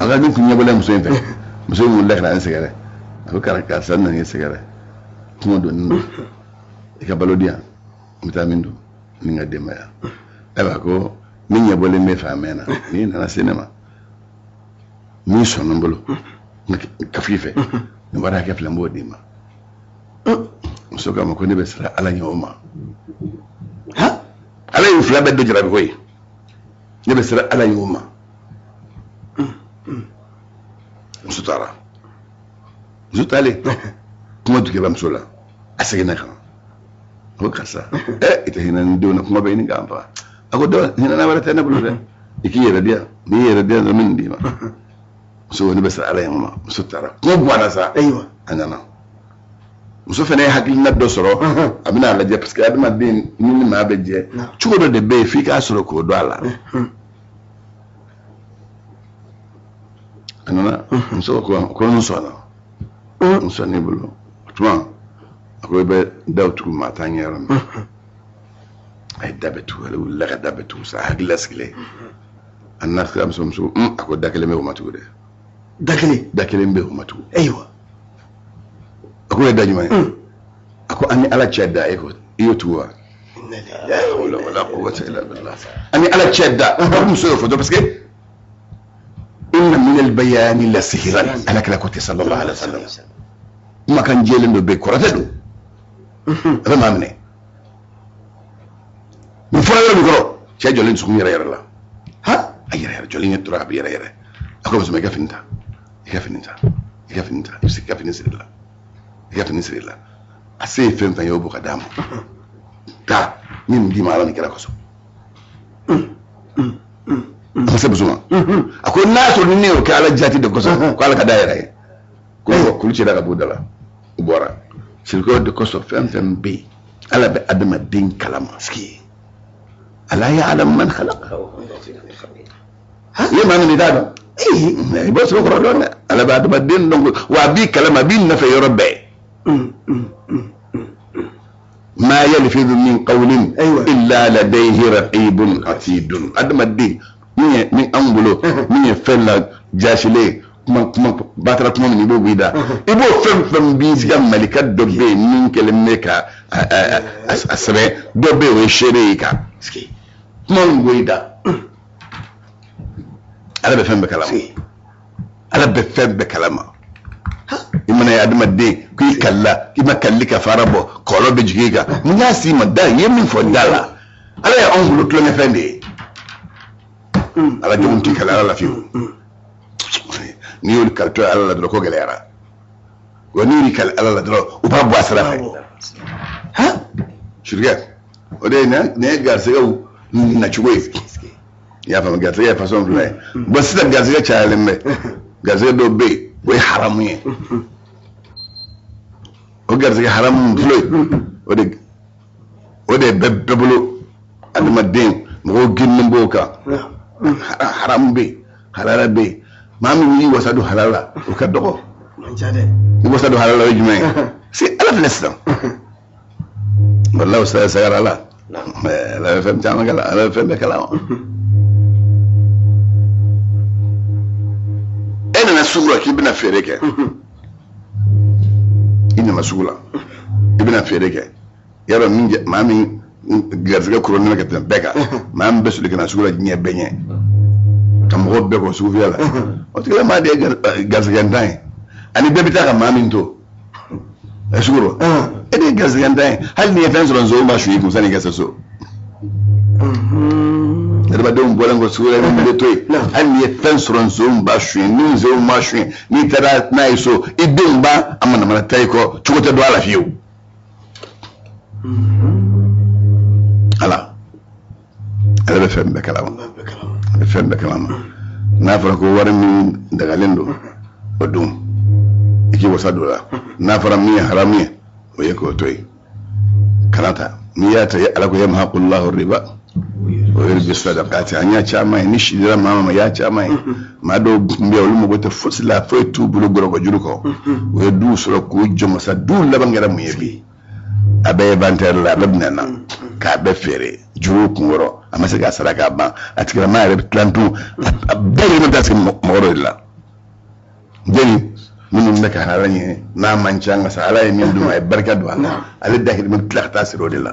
A ka ne kun ɲɛ bɔlen muso in fɛ, muso in wulila ka na ne sɛgɛrɛ. A ko karisa, ne nana i sɛgɛrɛ, kɔngɔ donnen don, i ka balo di yan, n bɛ taa min dun ni n ka denbaya. Ayiwa, ko ne ɲɛ bɔlen b'e fɛ a mɛnna, n'i nana se ne ma, min sɔnna n bolo ka f'i fɛ, nin wari hakɛ filɛ, n b'o d'i ma. Muso k'a ma ko ne bɛ siran Ala ɲɛ o ma. Ala y'u fila bɛɛ don jarabi ko ye. Ne bɛ siran Ala ɲɛ o ma. Muso taara. Muso taalen, kuma dugera muso la, a seginna ka na. A ko karisa, i tɛ hinɛ ni denw na, kuma bɛ ɲini k'an faga. A ko dɔ hinɛ wɛrɛ tɛ ne bolo dɛ, i k'i yɛrɛ di yan, n'i yɛrɛ di yan dɔrɔn, n bɛ nin d'i ma. Muso ko ne bɛ siran Ala ɲɛ o ma. Muso taara, kuma ganna sa. A nana. Muso fana ye hakilina dɔ sɔrɔ, a bɛna a lajɛ, parce que adamaden ni maa bɛ jɛ, cogo dɔ de bɛ yen f'i k'a sɔrɔ k'o dɔn a la. A nana, muso ko ko n sɔnna, n sɔnna i bolo. O tuma a ko i bɛ daw tugu maa t'an ɲɛ yɔrɔ min. A ye da bɛɛ tugu, ale wulila ka da bɛɛ tugu sa, a hakili lasigilen. A nana sira muso, muso a ko da kelen bɛ o ma tugu dɛ. Da kelen? Da kelen bɛ o ma tugu. Ayiwa. A ko ye da jumɛn ye? A ko an ni Ala cɛ da, e ko i y'o tugu wa? Wala quwwata illa billah. An ni Ala cɛ da, a ko muso y'o fɔ dɔrɔn, parce que inna min al-bayani la sihran, Ala kira ko ten sallallahu alaihi wasallam. Kumakan jɛlen dɔ bɛ yen, kɔrɔtɛ don, a bɛ maa minɛ. Nin fɔra yɔrɔ min kɔrɔ, cɛ jɔlen dusukun yɛrɛ yɛrɛ la. Ha, a yɛrɛ yɛrɛ jɔlen ye tora, a bɛ yɛrɛ yɛrɛ. A ko muso ma, i ka fini ta, i ka fini ta, i ka fini ta, i bɛ se k'i ka fini siri la, i ka fini siri la. A se ye fɛn fɛn ye, o bɔ ka d'a ma. Taa, n ye nin d'i ma Ala ni kira kosɔn. A ma se muso ma. A ko n'a sɔrɔ ni ne y'o kɛ Ala jati de kosɔn, ko Ala ka da yɛrɛ ye. Ko kulu cira ka b'u da la, u bɔra. Sirikɛ de kosɔn, fɛn fɛn bɛ yen, Ala bɛ adamaden kalama. Ala ya'lamu man khalaqa. I ye maa min i t'a dɔn. I b'o sɔrɔ kɔrɔ dɔn dɛ. Ala bɛ adamaden dɔn, wa a b'i kalama, a b'i nɔfɛ yɔrɔ bɛɛ. Ma yalfidu min qawlin illa ladayhi raqibun atidun. Adamaden min ye min anw bolo, min ye fɛn la jaasilen ye, kuma kuma batara kuma min i b'o b'i da, i b'o fɛn fɛn b'i da, malika dɔ bɛ yen min kɛlen bɛ ka a sɛbɛn, dɔ bɛ yen o ye seere ye kan. Kuma min b'o i da, Ala bɛ fɛn bɛɛ kalama. Ala bɛ fɛn bɛɛ kalama. I mana ye adamaden ko i kalila, k'i ma kalili ka fara bɔ, kɔlɔlɔ bɛ jigin i kan. Mun y'a s'i ma da i ye min fɔ da la? Ala ye anw bolo tulonkɛfɛn de ye. Ala jɔnw t'i kali Ala la fiyewu. N'i y'olu kalitɔ ye Ala la dɔrɔn, ko gɛlɛyara. Wa n'i y'olu kali Ala la dɔrɔn, u b'a bɔ a sira fɛ. Sirikɛ, o de ye nin ye garisɛgɛw nacogo ye. I y'a faamu, garisɛgɛ ye façon fila ye. Bon, sisan garisɛgɛ cayalen bɛ. Garisɛgɛ dɔw bɛ yen, o ye haramu ye. O garisɛgɛ haramu fɔlɔ ye, o de bɛ bɛɛ bolo. Adamaden mɔgɔw girinnen b'o kan. Haramu bɛ yen, halala bɛ yen. Maa min y'i wasa don halala la, o ka dɔgɔ. I wasa don halala, o ye jumɛn ye? Si Ala filɛ sisan, walahi o sagara la. Ala bɛ fɛn caman kala, Ala bɛ fɛn bɛɛ kalama. E nana sugu la k'i bɛna feere kɛ. I nana sugu la, i bɛna feere kɛ. Y'a dɔn min maa min garisɛgɛ koronnen ka tɛmɛ bɛɛ kan, maa min bɛ soli ka na sugu la diɲɛ bɛɛ ɲɛ, ka mɔgɔw bɛɛ kɔn sugufiyɛ la, o tigilamaa de ye garisɛgɛntan ye. Ani bɛɛ bɛ taa ka maa min to sugu rɔ, e de ye garisɛgɛntan ye. Hali n'i ye fɛn sɔrɔ, nson b'a su i kun sanni i ka se so. Adamadenw bɔlen kɔ sugu la, min bɛ to yen, hali n'i ye fɛn sɔrɔ, nson b'a suɲɛ. Ni nson m'a suɲɛ, n'i taara n'a ye so, i denw b'a a manamana ta i kɔ, cogo tɛ dɔn a la fiyewu. Ala, Ala bɛ fɛn bɛɛ kalama, a bɛ fɛn bɛɛ kalama. N'a fɔra ko wari min dagalen don, o dun, i k'i wasa don o la. N'a fɔra min ye haramu ye, o ye k'o to yen, kana ta. N'i y'a ta, Ala ko yamhaqullahu riba wa yurbi sadaqati. An y'a caman ye, ni si dira maa ma, y'a caman ye. Maa dɔw tun bɛ yen, olu mago tɛ fosi la, foyi t'u bolo gɔrɔkɔjuru kɔ. U ye duw sɔrɔ k'u jɔmɔ sa. Duw laban kɛra mun ye bi? A bɛɛ ye inventaire la, a bɛɛ minɛna k'a bɛɛ feere juruw kun kɔrɔ, a ma se k'a sara k'a ban. A tigilama yɛrɛ bɛ tilan tun, a bɛɛ yɛrɛ bɛ taa sigi mɔgɔ dɔ de la. Jɛni minnu bɛ ka ala ɲini, n'a man ca nka sa, Ala ye min d'u ma, a ye barika don a la, ale dahirimɛ bɛ tila ka taa siri o de la.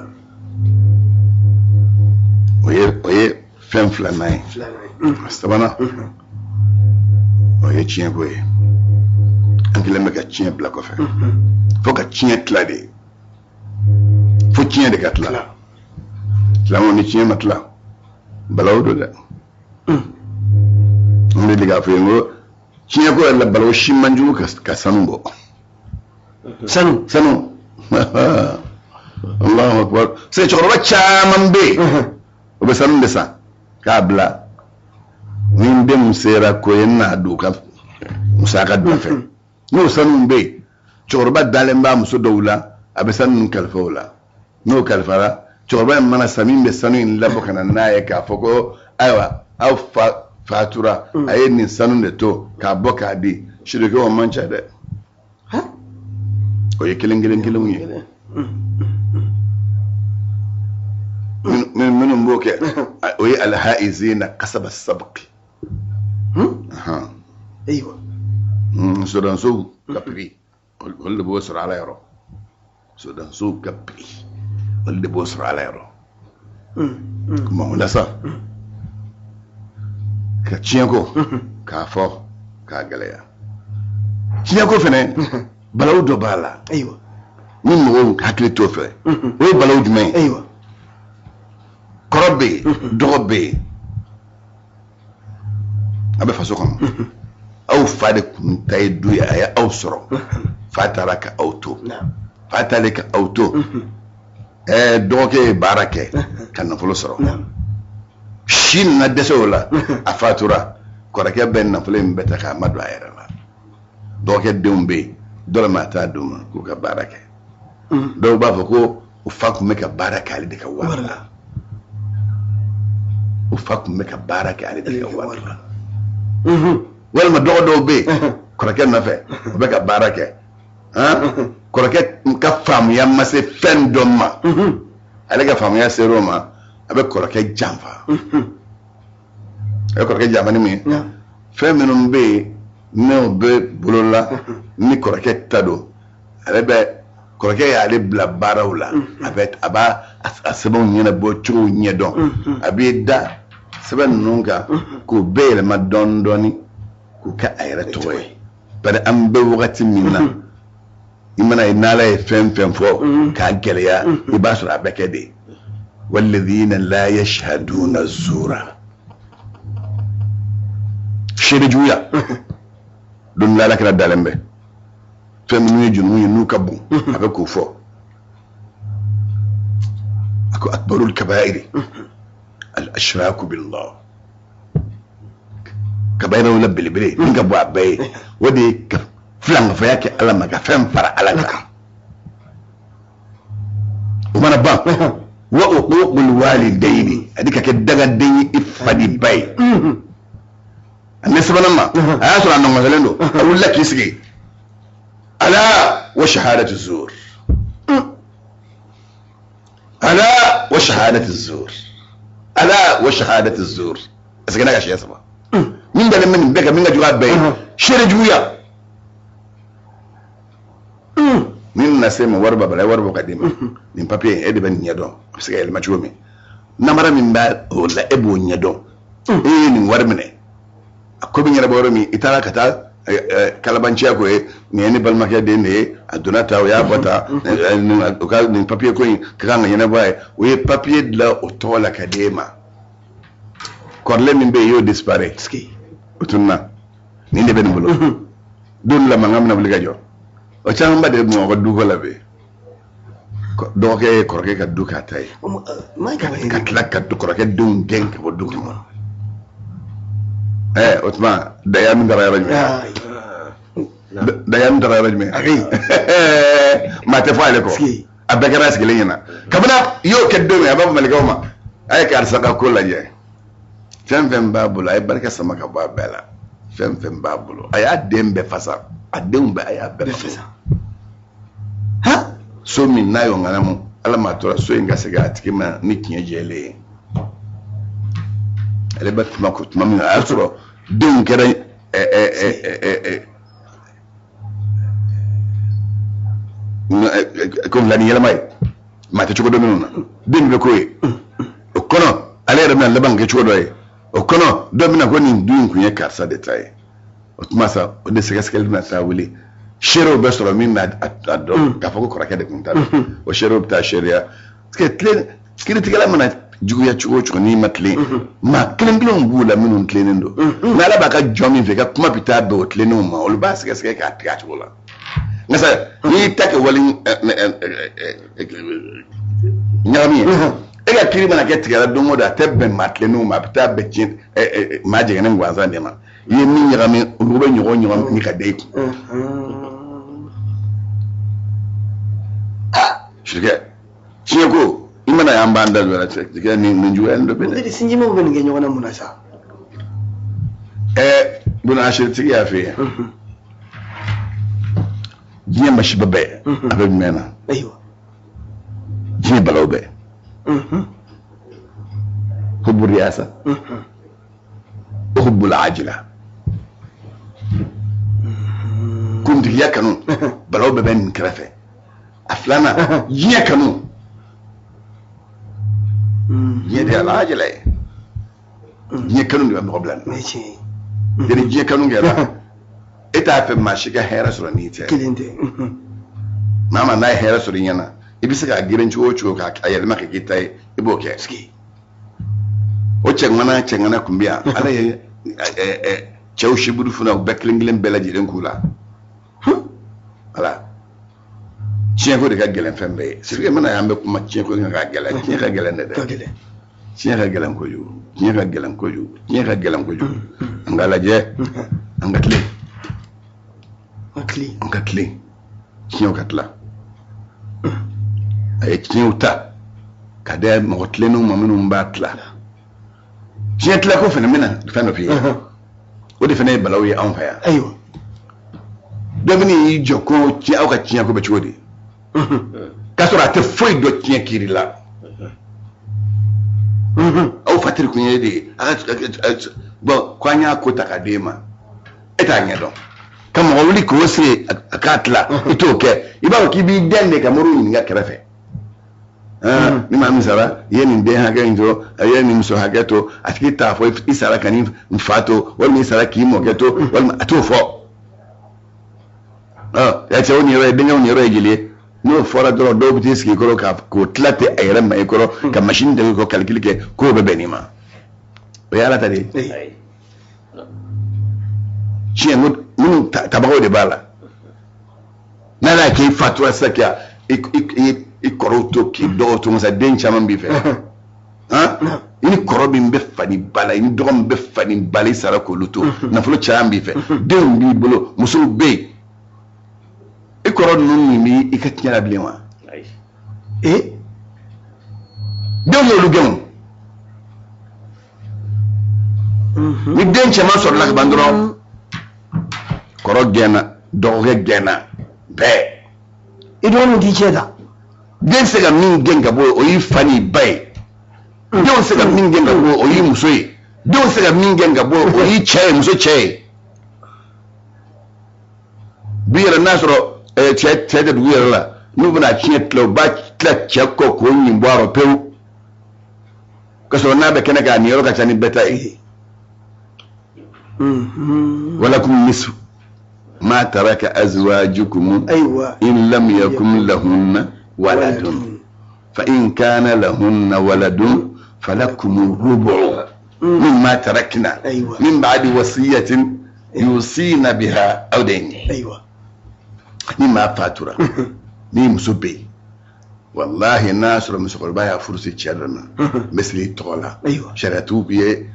O ye fɛn filanan ye. A sabanan, o ye tiɲɛko ye. An kɛlen bɛ ka tiɲɛ bila kɔfɛ, fo ka tiɲɛ tila de, fo tiɲɛ de ka tila. Silamɛw, ni tiɲɛ ma tila, balawu don dɛ. N bɛ deli k'a fɔ ye, n ko tiɲɛ ko yɛrɛ la, balawu si man jugu ka sanu bɔ. Sanu? Sanu, Allahu akbar. Se cɛkɔrɔba caman bɛ yen, o bɛ sanu de san k'a bila, ni n denw sera ko ye, n n'a don u ka musaka dɔ fɛ. N'o sanu bɛ yen, cɛkɔrɔba dalen b'a muso dɔw la, a bɛ sanu ninnu kalifa o la. N'o kalifara, cɛkɔrɔba in mana sa, min bɛ sanu in labɔ ka na n'a ye k'a fɔ ko ayiwa, aw fa fatura, a ye nin sanu de to k'a bɔ k'a di sirikɛ, o man ca dɛ. O ye kelen kelen kelenw ye. Minnu b'o kɛ, o ye alhaizina kasaba sabqi. Ayiwa. Sodansow ka prix, olu de b'o sɔrɔ Ala yɔrɔ. Sodansow ka prix, olu de b'o sɔrɔ Ala yɔrɔ. Kuma o la sa, ka tiɲɛ ko k'a fɔ k'a gɛlɛya. Tiɲɛ ko fɛnɛ, balawu dɔ b'a la. Ni mɔgɔw hakili t'o fɛ, o ye balawu jumɛn ye? Kɔrɔ bɛ yen, dɔgɔ bɛ yen, a bɛ faso kɔnɔ. Aw fa de kun ta ye du ye, a ye aw sɔrɔ. Fa taara ka aw to. Fa taalen ka aw to, dɔgɔkɛ ye baara kɛ ka nafolo sɔrɔ. Si nana dɛsɛ o la, a fatura. Kɔrɔkɛ bɛ nafolo in bɛɛ ta k'a ma don a yɛrɛ la. Dɔgɔkɛ denw bɛ yen, dɔrɔmɛ a t'a d'u ma k'u ka baara kɛ. Dɔw b'a fɔ ko o fa tun bɛ ka baara kɛ ale de ka wari la, o fa tun bɛ ka baara kɛ ale de ka wari la. Walima dɔgɔ dɔw bɛ yen, kɔrɔkɛ nɔfɛ, o bɛ ka baara kɛ. Kɔrɔkɛ ka faamuya ma se fɛn dɔ ma, ale ka faamuya ser'o ma, a bɛ kɔrɔkɛ janfa. A bɛ kɔrɔkɛ janfa ni mun ye? Fɛn minnu bɛ yen n'o bɛ bolo la, ni kɔrɔkɛ ta don, ale bɛ kɔrɔkɛ y'ale bila baaraw la, a bɛ a b'a a sɛbɛnw ɲɛnabɔ cogo ɲɛdɔn, a b'i da sɛbɛn ninnu kan k'o bɛɛ yɛlɛma dɔɔni dɔɔni k'o kɛ a yɛrɛ tɔgɔ ye. Bari an bɛ wagati min na, i mana ye n'Ala ye fɛn fɛn fɔ k'a gɛlɛya, i b'a sɔrɔ a bɛ kɛ de. Walladhina la yashhaduna zura, seere juguya don la, Ala kɛra dalen bɛ fɛn minnu ye jurumu ye, n'u ka bon, a bɛ k'o fɔ. A ko akbarul kabairi al ashraku billah. Kabairaw la belebele min ka bɔ a bɛɛ ye, o de ye ka filankafaya kɛ Ala ma, ka fɛn fara Ala kan. O mana ban, wa uququl walidayni, ani ka kɛ dagaden ye i fa ni ba ye. A ne sabanan ma, a y'a sɔrɔ a nɔngɔnsɛlen don, a wulila k'i sigi. Ala wa shahadatu zur. Ala wa shahadati zur, ala wa shahadati zur. A seginna ka siɲɛ saba. Min dalen bɛ nin bɛɛ kan, min ka jugu a bɛɛ ye, seere juguya. Min nana se ma, wari b'a bolo, a ye wari bɔ ka d'i ma. Nin papiye in, e de bɛ nin ɲɛdɔn, a bɛ se ka yɛlɛma cogo min. Namara min b'a o la, e b'o ɲɛdɔn. E ye nin wari minɛ, a ko bɛ ɲɛnabɔ yɔrɔ min, i taara ka taa kalabanciya ko ye, nin ye ne balimakɛ den de ye, a donna ta, o y'a bɔ ta, o ka nin papiye ko in ka kan ka ɲɛnabɔ a ye. O ye papiye dilan o tɔgɔ la ka d'e ma. Kɔrɔlen min bɛ yen, i y'o disparaît, o tununna. Nin de bɛ nin bolo. Don dɔ la, mankan bɛna wuli ka jɔ. O camanba de bɛ Bamakɔ duko la bi. Dɔgɔkɛ ye kɔrɔkɛ ka du k'a ta ye, ka tila ka kɔrɔkɛ denw gɛn ka bɔ du kɔnɔ. O tuma daya min taara yɔrɔ jumɛn? Daya min taara yɔrɔ jumɛn? Maa tɛ fɔ ale kɔ. A bɛɛ kɛra sigilen ɲɛna. Kabini i y'o kɛ don min, a b'a fɔ malikaw ma, a ye karisa ka ko lajɛ, fɛn fɛn b'a bolo, a ye barika sama ka bɔ a bɛɛ la. Fɛn fɛn b'a bolo, a y'a den bɛɛ fasa, a denw bɛɛ, a y'a bɛɛ fasa. So min n'a y'o ŋanamu, Ala m'a tora so in ka segin a tigi ma ni tiɲɛ jɛlen ye. Ale bɛ tuma ko tuma min na, a y'a sɔrɔ denw kɛra ko filani yɛlɛma ye, maa tɛ cogo dɔn minnu na, den bɛ k'o ye. O kɔnɔ, ale yɛrɛ bɛna laban kɛ cogo dɔ ye. O kɔnɔ, dɔ bɛna ko nin du in kun ye karisa de ta ye. O tuma sa, o de sɛgɛsɛgɛli bɛna taa wuli. Seerew bɛ sɔrɔ min b'a dɔn k'a fɔ ko kɔrɔkɛ de kun ta don. O seerew bɛ taa seereya. Parce que tilen kiiritigɛla mana juguya cogo o cogo, n'i ma tilen, maa kelen kelenw b'u la minnu tilennen don. N'Ala b'a ka jɔn min fɛ, i ka kuma bɛ taa bɛn o tilennenw ma, olu b'a sɛgɛsɛgɛ k'a tigɛ a cogo la. Nka sa, n'i y'i ta kɛ wali ɲagami ye, e ka kiiri mana kɛ tigɛra don o don, a tɛ bɛn maa tilennenw ma, a bɛ taa bɛn tiɲɛ maa jɛngɛnen gansan de ma. I ye min ɲagami, olu bɛ ɲɔgɔn ɲagami ka da i kun. Sirikɛ, tiɲɛ ko i mana y'an b'an da don a la, cɛ, nin juguya nin dɔ bɛ dɛ. Sinjimaw bɛ nin kɛ ɲɔgɔn na mun na sa? Buna asiritigi y'a fɛ yen, diɲɛ masiba bɛɛ a bɛ jumɛn na? Diɲɛ balaw bɛɛ. Hubu riyasa, hubbul ajila, kuntigiya kanu, balaw bɛɛ bɛ nin kɛrɛfɛ. A filanan, diɲɛ kanu. Diɲɛ de ye alajila ye. Diɲɛ kanu de bɛ mɔgɔ bila nin na. Yani diɲɛ kanu kɛra, e t'a fɛ maa si ka hɛrɛ sɔrɔ n'i tɛ. Maa ma n'a ye hɛrɛ sɔrɔ i ɲɛna, i bɛ se k'a girin cogo o cogo k'a yɛlɛma ka k'i ta ye, i b'o kɛ. O cɛŋana kun bɛ yan. Ala ye cɛw siburu fana, u bɛɛ kelen kelen bɛɛ lajɛlen k'u la. Voilà. Tiɲɛko de ka gɛlɛn fɛn bɛɛ ye. Sirikɛ mana y'an bɛ kuma tiɲɛko kan ka gɛlɛn. Tiɲɛ ka gɛlɛn dɛ. Tiɲɛ ka gɛlɛn kojugu. Tiɲɛ ka gɛlɛn kojugu. Tiɲɛ ka gɛlɛn kojugu. An ka lajɛ, an ka tilen. An ka tilen. Tiɲɛw ka tila. A ye tiɲɛw ta ka di mɔgɔ tilennenw ma minnu b'a tila. Tiɲɛ tilako fana bɛna fɛn dɔ f'i ye. O de fana ye balawu ye anw fɛ yan. Ayiwa. Dɔ bɛ n'i jɔ ko tiɲɛ, aw ka tiɲɛ ko bɛ cogo di? K'a sɔrɔ a tɛ foyi dɔn tiɲɛ kiiri la. Aw fatiri kun ye de ye. Bɔn, ko an y'a ko ta k'a d'e ma, e t'a ɲɛdɔn. Ka mɔgɔ wuli k'o sigi a k'a tila, i t'o kɛ. I b'a fɔ k'i b'i dɛn de ka moriw ɲininka kɛrɛfɛ. Ni maa min sara, i ye nin den hakɛ in to, a ye nin muso hakɛ to, a tigi t'a fɔ i sara ka nin fa to, walima i sara k'i mɔkɛ to, walima a t'o fɔ. Ya cɛw ni yɔrɔ ye, denkɛw ni yɔrɔ ye jeli ye. N'o fɔra dɔrɔn, dɔw bɛ t'i sigi i kɔrɔ k'o tila ten a yɛrɛ ma i kɔrɔ, ka machine dege k'o calcul kɛ k'o bɛ bɛn nin ma. O ye Ala ta de ye. Tiɲɛ ko minnu tabagaw de b'a la. N'a y'a k'i fatura sisan k'i kɔrɔw to, k'i dɔgɔw to, masa den caman b'i fɛ. I ni kɔrɔ min bɛ fa ni ba la, i ni dɔgɔ min bɛ fa ni ba la, i sara k'olu to. Nafolo caman b'i fɛ, denw b'i bolo, musow bɛ yen. I kɔrɔ ninnu min b'i i ka tiɲɛ la bilen wa? Denw y'olu gɛn o. Ni den cɛman sɔrɔla ka ban dɔrɔn, kɔrɔ gɛnna, dɔgɔkɛ gɛnna, bɛɛ. I dɔgɔninw t'i cɛ ta. Den tɛ se ka min gɛn ka bɔ yen, o y'i fa n'i ba ye. Denw tɛ se ka min gɛn ka bɔ yen, o y'i muso ye. Denw tɛ se ka min gɛn ka bɔ yen, o y'i cɛ ye, muso cɛ ye. Bi yɛrɛ n'a sɔrɔ cɛ cɛ tɛ dugu yɛrɛ la, n'u bɛna tiɲɛ tila, u b'a tila cɛ kɔ k'o ɲin bɔ a rɔ pewu, k'a sɔrɔ n'a bɛ kɛnɛ kan, a niyɔrɔ ka ca ni bɛɛ ta ye. Walakum nisfu ma taraka azwajukum in lam yakun lahunna waladun fa in kana lahunna waladun falakum rubu mimma tarakna min ba'di wasiyatin yusina biha aw dayn. Ni maa fatura, ni muso bɛ yen, walahi n'a sɔrɔ musokɔrɔba y'a furu se cɛ dɔ ma, misiri tɔgɔ la, sariyatigiw ye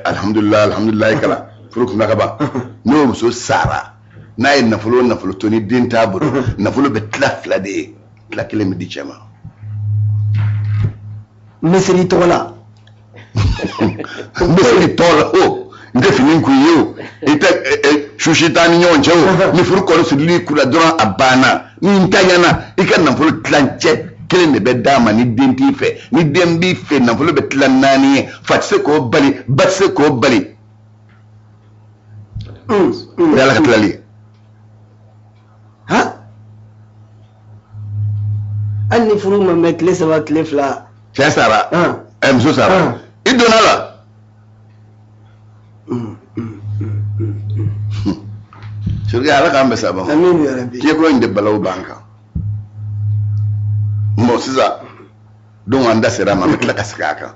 alihamudulila alihamudulila kalan furu kunna ka ban, n'o muso sara, n'a ye nafolo o nafolo to ni den t'a bolo, nafolo bɛ tila fila de ye, tila kelen bɛ di cɛ ma. Misiri tɔgɔ la. Misiri tɔgɔ la, o n tɛ fini kun ye, o i tɛ susi t'an ni ɲɔgɔn cɛ, o ni furu kɔni sirili kula dɔrɔn, a banna. Ni n tanyana, i ka nafolo tilancɛ kelen de bɛ d'a ma ni den t'i fɛ. Ni den b'i fɛ, nafolo bɛ tila naani ye, fa tɛ se k'o bali, ba tɛ se k'o bali. O ye Ala ka tilali ye. Hali ni furu ma mɛn tile 3 tile 2. Cɛ sara, ɛ muso sara, i donna la. Sirikɛ, Ala k'an bɛn sababa ma. Diɲɛ in de balawu b'an kan. Bon, sisan donc an da sera a ma, an bɛ tila ka segin a kan.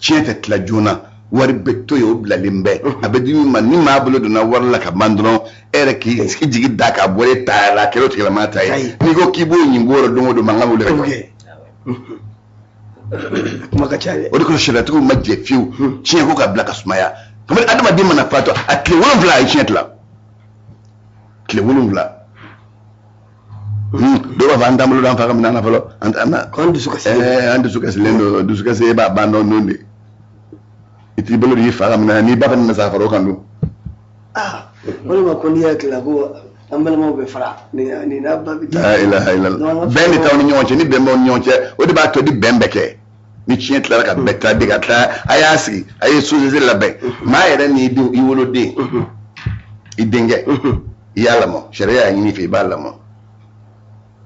Tiɲɛ tɛ tila joona, wari bɛ to yen, o bilalen bɛ, a bɛ di min ma, ni maa bolo donna wari la ka ban dɔrɔn, e yɛrɛ k'i jigi da k'a bɔ e ta la, a kɛra o tigilamɔgɔ ta ye. N'i ko k'i b'o ɲin bɔ o don o don, mankan bɛ wuli ka jɔ. Kuma ka ca dɛ. O de kosɔn sariyatigiw ma jɛ fiyewu tiɲɛ ko ka bila ka sumaya. Kabini adamaden mana fatɔ, a tile 7 a ye tiɲɛ tila, tile 7. Dɔw b'a fɔ an t'an bolo d'an fa ka minɛn na fɔlɔ, an t'an na. K'an dusu kasilen. An dusu kasilen don, dusu kasi e b'a ban dɔn don de. I t'i bolo di i fa ka minɛn na, n'i ba fana nana sa ka fara o kan dun. Aa, o de ma ko n'i y'a tila ko an balimaw bɛ fara nin n'a ba bɛ taa. La ilaha illallah. Bɛn de t'aw ni ɲɔgɔn cɛ, ni bɛn b'aw ni ɲɔgɔn cɛ, o de b'a to ni bɛn bɛ kɛ. Ni tiɲɛ tilara ka bɛɛ tila de ka tila, a y'a sigi, a ye société labɛn. Maa yɛrɛ n'i denw, i woloden, i denkɛ, i y'a lamɔ, sariya y'a ɲini i fɛ, i b'a lamɔ.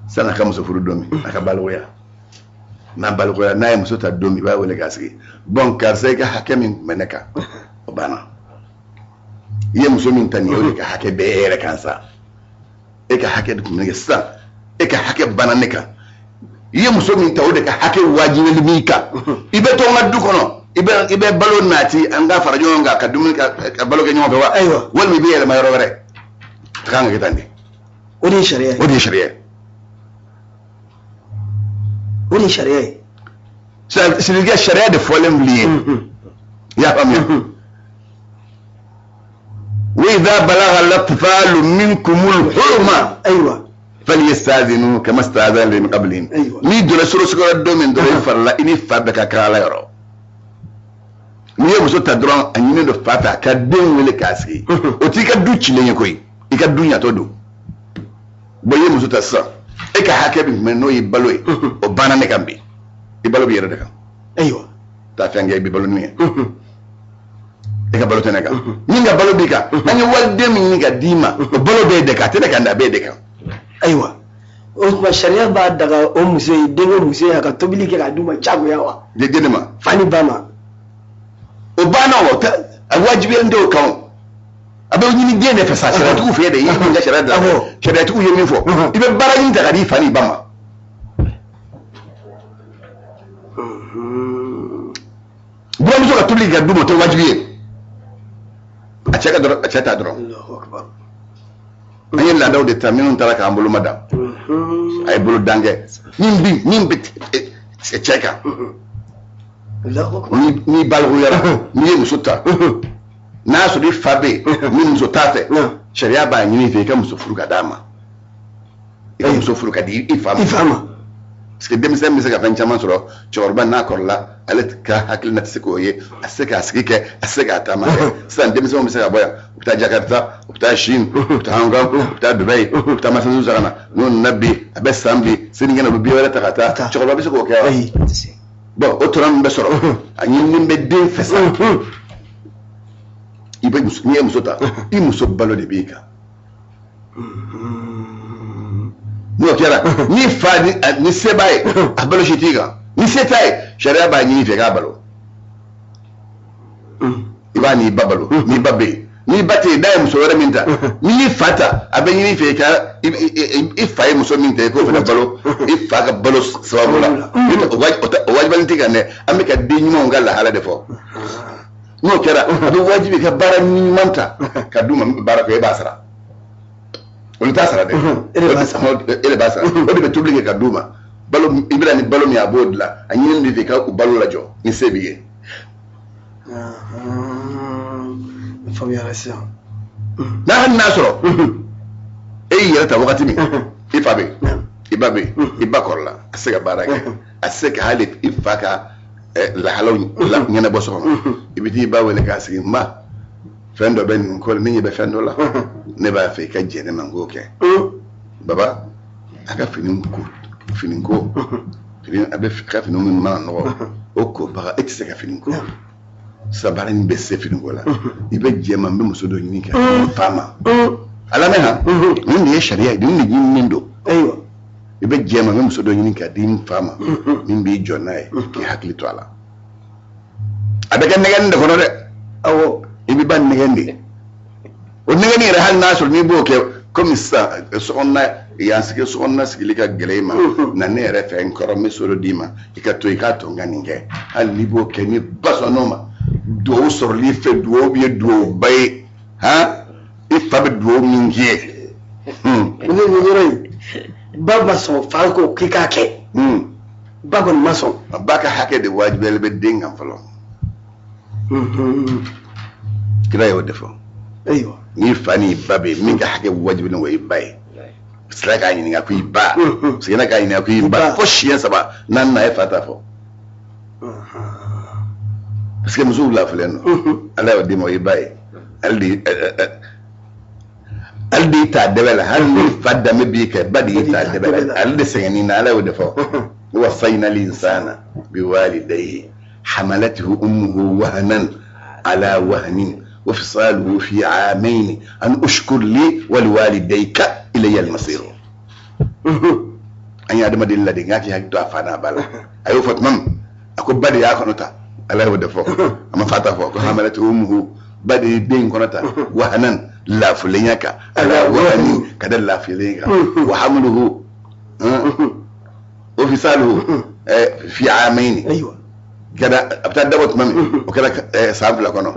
Sanni a ka muso furu don min, a ka balikuya. N'a balikuya, n'a ye muso ta don min, i b'a wele k'a sigi. Bon, karisa, i ka hakɛ min tun bɛ ne kan, o banna. I ye muso min ta nin ye, o de ka hakɛ bɛ e yɛrɛ kan sa. E ka hakɛ de tun bɛ ne kan sisan, e ka hakɛ banna ne kan. I ye muso min ta, o de ka hakɛ wajibili b'i kan. I bɛ to n ka du kɔnɔ, i bɛ balo nati, an ka fara ɲɔgɔn kan ka dumuni ka balo kɛ ɲɔgɔn fɛ wa? Ayiwa. Walima i bɛ yɛlɛma yɔrɔ wɛrɛ. A kan ka kɛ tan de. O de ye sariya ye. O de ye sariya ye. O de ye sariya ye. Sirikɛ, sariya de fɔlen filɛ ye. I y'a faamuya? Wa idha balagha al-atfalu minkumul huluma. Ayiwa. Falyastadhinu kama stadhana min qablihim. N'i donna sorosigiyɔrɔ don min dɔrɔn, i farala, i ni fa bɛɛ ka kan Ala yɔrɔ. N'i ye muso ta dɔrɔn, a ɲini don fa fɛ, a ka den wele k'a sigi. O t'i ka du cilen ye koyi, i ka du ɲatɔ don. Bon, i ye muso ta sisan, e ka hakɛ min tun bɛ n'o y'i balo ye, o banna ne kan bi. I balo b'i yɛrɛ de kan. Ayiwa. Taa fɛn kɛ i bɛ balo ni min ye. E ka balo tɛ ne kan. Min ka balo b'i kan, an ye waliden min ɲini ka d'i ma, o balo b'e de kan, a tɛ ne kan dɛ, a b'e de kan. Ayiwa, o tuma sariya b'a daga o muso ye, denkɛ muso ye, a ka tobili kɛ k'a d'u ma diyagoya wa? De ma. Fa ni ba ma. O banna, o a wajibiyalen tɛ o kan o. A bɛ ɲini den de fɛ sa, sariyatigiw fɛ de, i ye min ka sariya dilan, sariyatigiw ye min fɔ, i bɛ baara ɲini ta ka di i fa ni ba ma. Buramuso ka tobili kɛ ka d'u ma, o tɛ wajibi ye. A cɛ ka dɔrɔn, a cɛ ta dɔrɔn. An ye laadaw de ta minnu taara k'an bolo ma dan. A ye bolo dan kɛ. Min bɛ cɛ kan. N'i balikuyara, n'i ye muso ta, n'a y'a sɔrɔ i fa bɛ yen, ni muso t'a fɛ, sariya b'a ɲini i fɛ i ka muso furu ka d'a ma. I ka muso furu ka di i fa ma. I fa ma. Parce que denmisɛn bɛ se ka fɛn caman sɔrɔ, cɛkɔrɔba n'a kɔrɔla, Ale ka hakilina tɛ se k'o ye, a tɛ se k'a sigi kɛ, a tɛ se k'a taama kɛ. Sisan denmisɛnw bɛ se ka bɔ yan, u bɛ taa Jakarta, u bɛ taa Chine, u bɛ taa Hong Kong, u bɛ taa Dubaï, u bɛ taa marchandise san ka na. N'u nana bi, a bɛ san bi, sinikɛnɛ u bɛ billet wɛrɛ ta ka taa. Cɛkɔrɔba bɛ se k'o kɛ wa? Ayi, a tɛ se. Bon, o tɔnɔ min bɛ sɔrɔ, a ɲininen bɛ den fɛ sa. I bɛ muso, n'i ye muso ta, i muso balo de b'i kan. N'o kɛra, ni fa ni se b'a ye, a balo si t'i kan. Ni se t'a ye, sariya b'a ɲini i fɛ k'a balo. I b'a n'i ba balo, n'i ba bɛ yen. N'i ba tɛ yen, n'a ye muso wɛrɛ min ta, n'i y'i fa ta, a bɛ ɲini i fɛ i ka i fa ye muso min ta, i k'o fana balo i fa ka balo sababu la. O wajibalen t'i kan dɛ. An bɛ ka den ɲumanw ka lahala de fɔ. N'o kɛra, a bɛ wajibi ka baara ɲuman ta ka d'u ma. Min bɛ baara kɛ, e b'a sara. Olu t'a sara dɛ, e de b'a sara. E de b'a sara. O de bɛ tobili kɛ ka d'u ma. Balo, i bɛna ni balo min ye, a b'o dilan. A ɲini de fɛ i ka u balo lajɔ ni se b'i ye. Faamuyara sisan. N'a hali n'a sɔrɔ e y'i yɛrɛ ta wagati min, i fa bɛ yen, i ba bɛ yen, i ba kɔrɔla, a tɛ se ka baara kɛ, a tɛ se ka hali i fa ka lahalaw ɲɛnabɔ so kɔnɔ, i bɛ t'i ba wele k'a sigi: n ba, fɛn dɔ bɛ nin ko la, ne ɲɛ bɛ fɛn dɔ la, ne b'a fɛ i ka jɛn ne ma n k'o kɛ. Baba, a ka fini ko, fini ko, fini a bɛ a ka fini minnu mana nɔgɔ, o kobaga, e tɛ se ka fini ko. Sisan baara in bɛ se fini ko la, i bɛ jɛn ma, n bɛ muso dɔ ɲini ka di fa ma. A lamɛn han, nin de ye sariya ye, nin de ɲininen don. I bɛ jɛn ma, n bɛ muso dɔ ɲini ka di n fa ma min b'i jɔ n'a ye, k'i hakili to a la. A bɛ kɛ nɛgɛni de kɔnɔ dɛ. Awɔ. I bɛ ba nɛgɛn de. O nɛgɛni yɛrɛ, hali n'a sɔrɔ n'i b'o kɛ, komi sisan sokɔnɔna yan sigi, sokɔnɔna sigili ka gɛlɛn i ma, na ne yɛrɛ fɛ n kɔrɔ, n bɛ so dɔ d'i ma, i ka to, i k'a to n ka nin kɛ. Hali n'i b'o kɛ, ni ba sɔnn'o ma, duwawu sɔrɔli fɛ, duwawu bɛ ye duwawuba ye han, i fa bɛ duwawu min k'i ye. Ne nin yɔrɔ in, ba ma sɔn, fa ko k'i k'a kɛ. Ba kɔni ma sɔn. Ba ka hakɛ de wajibiyalen bɛ den kan fɔlɔ. Kira y'o de fɔ. N'i fa n'i ba bɛ yen, min ka hakɛ wajibilen o ye ba ye. Sira k'a ɲininka ko i ba, seginna k'a ɲininka ko i ba, fo siɲɛ saba, naaninan a ye fa ta fɔ. Parce que musow lafilen don. Ala y'o d'i ma, o y'i ba ye. Ale de ale de y'i ta dɛbɛ la, hali ni fa danbe b'i kan, ba de y'i ta dɛbɛ la. Ale de sɛgɛnni na, Ala y'o de fɔ. Wasayna linsana biwalidayhi hamalatuhu ummuhu wahanan ala wahanin wa fisaluhu fi aamayn an ushkur li wa liwalidayka ilayya almasir. An ye adamaden ladi n k'a k'i hakili to a fa n'a ba la. A y'o fɔ tuma min, a ko ba de y'a kɔnɔ ta. Ala y'o de fɔ, a ma fa ta fɔ. Ko hamalatuhu ummuhu, ba de ye den kɔnɔ ta, wahanan, lafulenya kan, ala wahani, ka da lafulenya kan, wa hamluhu wa fisaluhu fi aamayn. Kɛra a bɛ taa dabɔ tuma min, o kɛra san 2 kɔnɔ.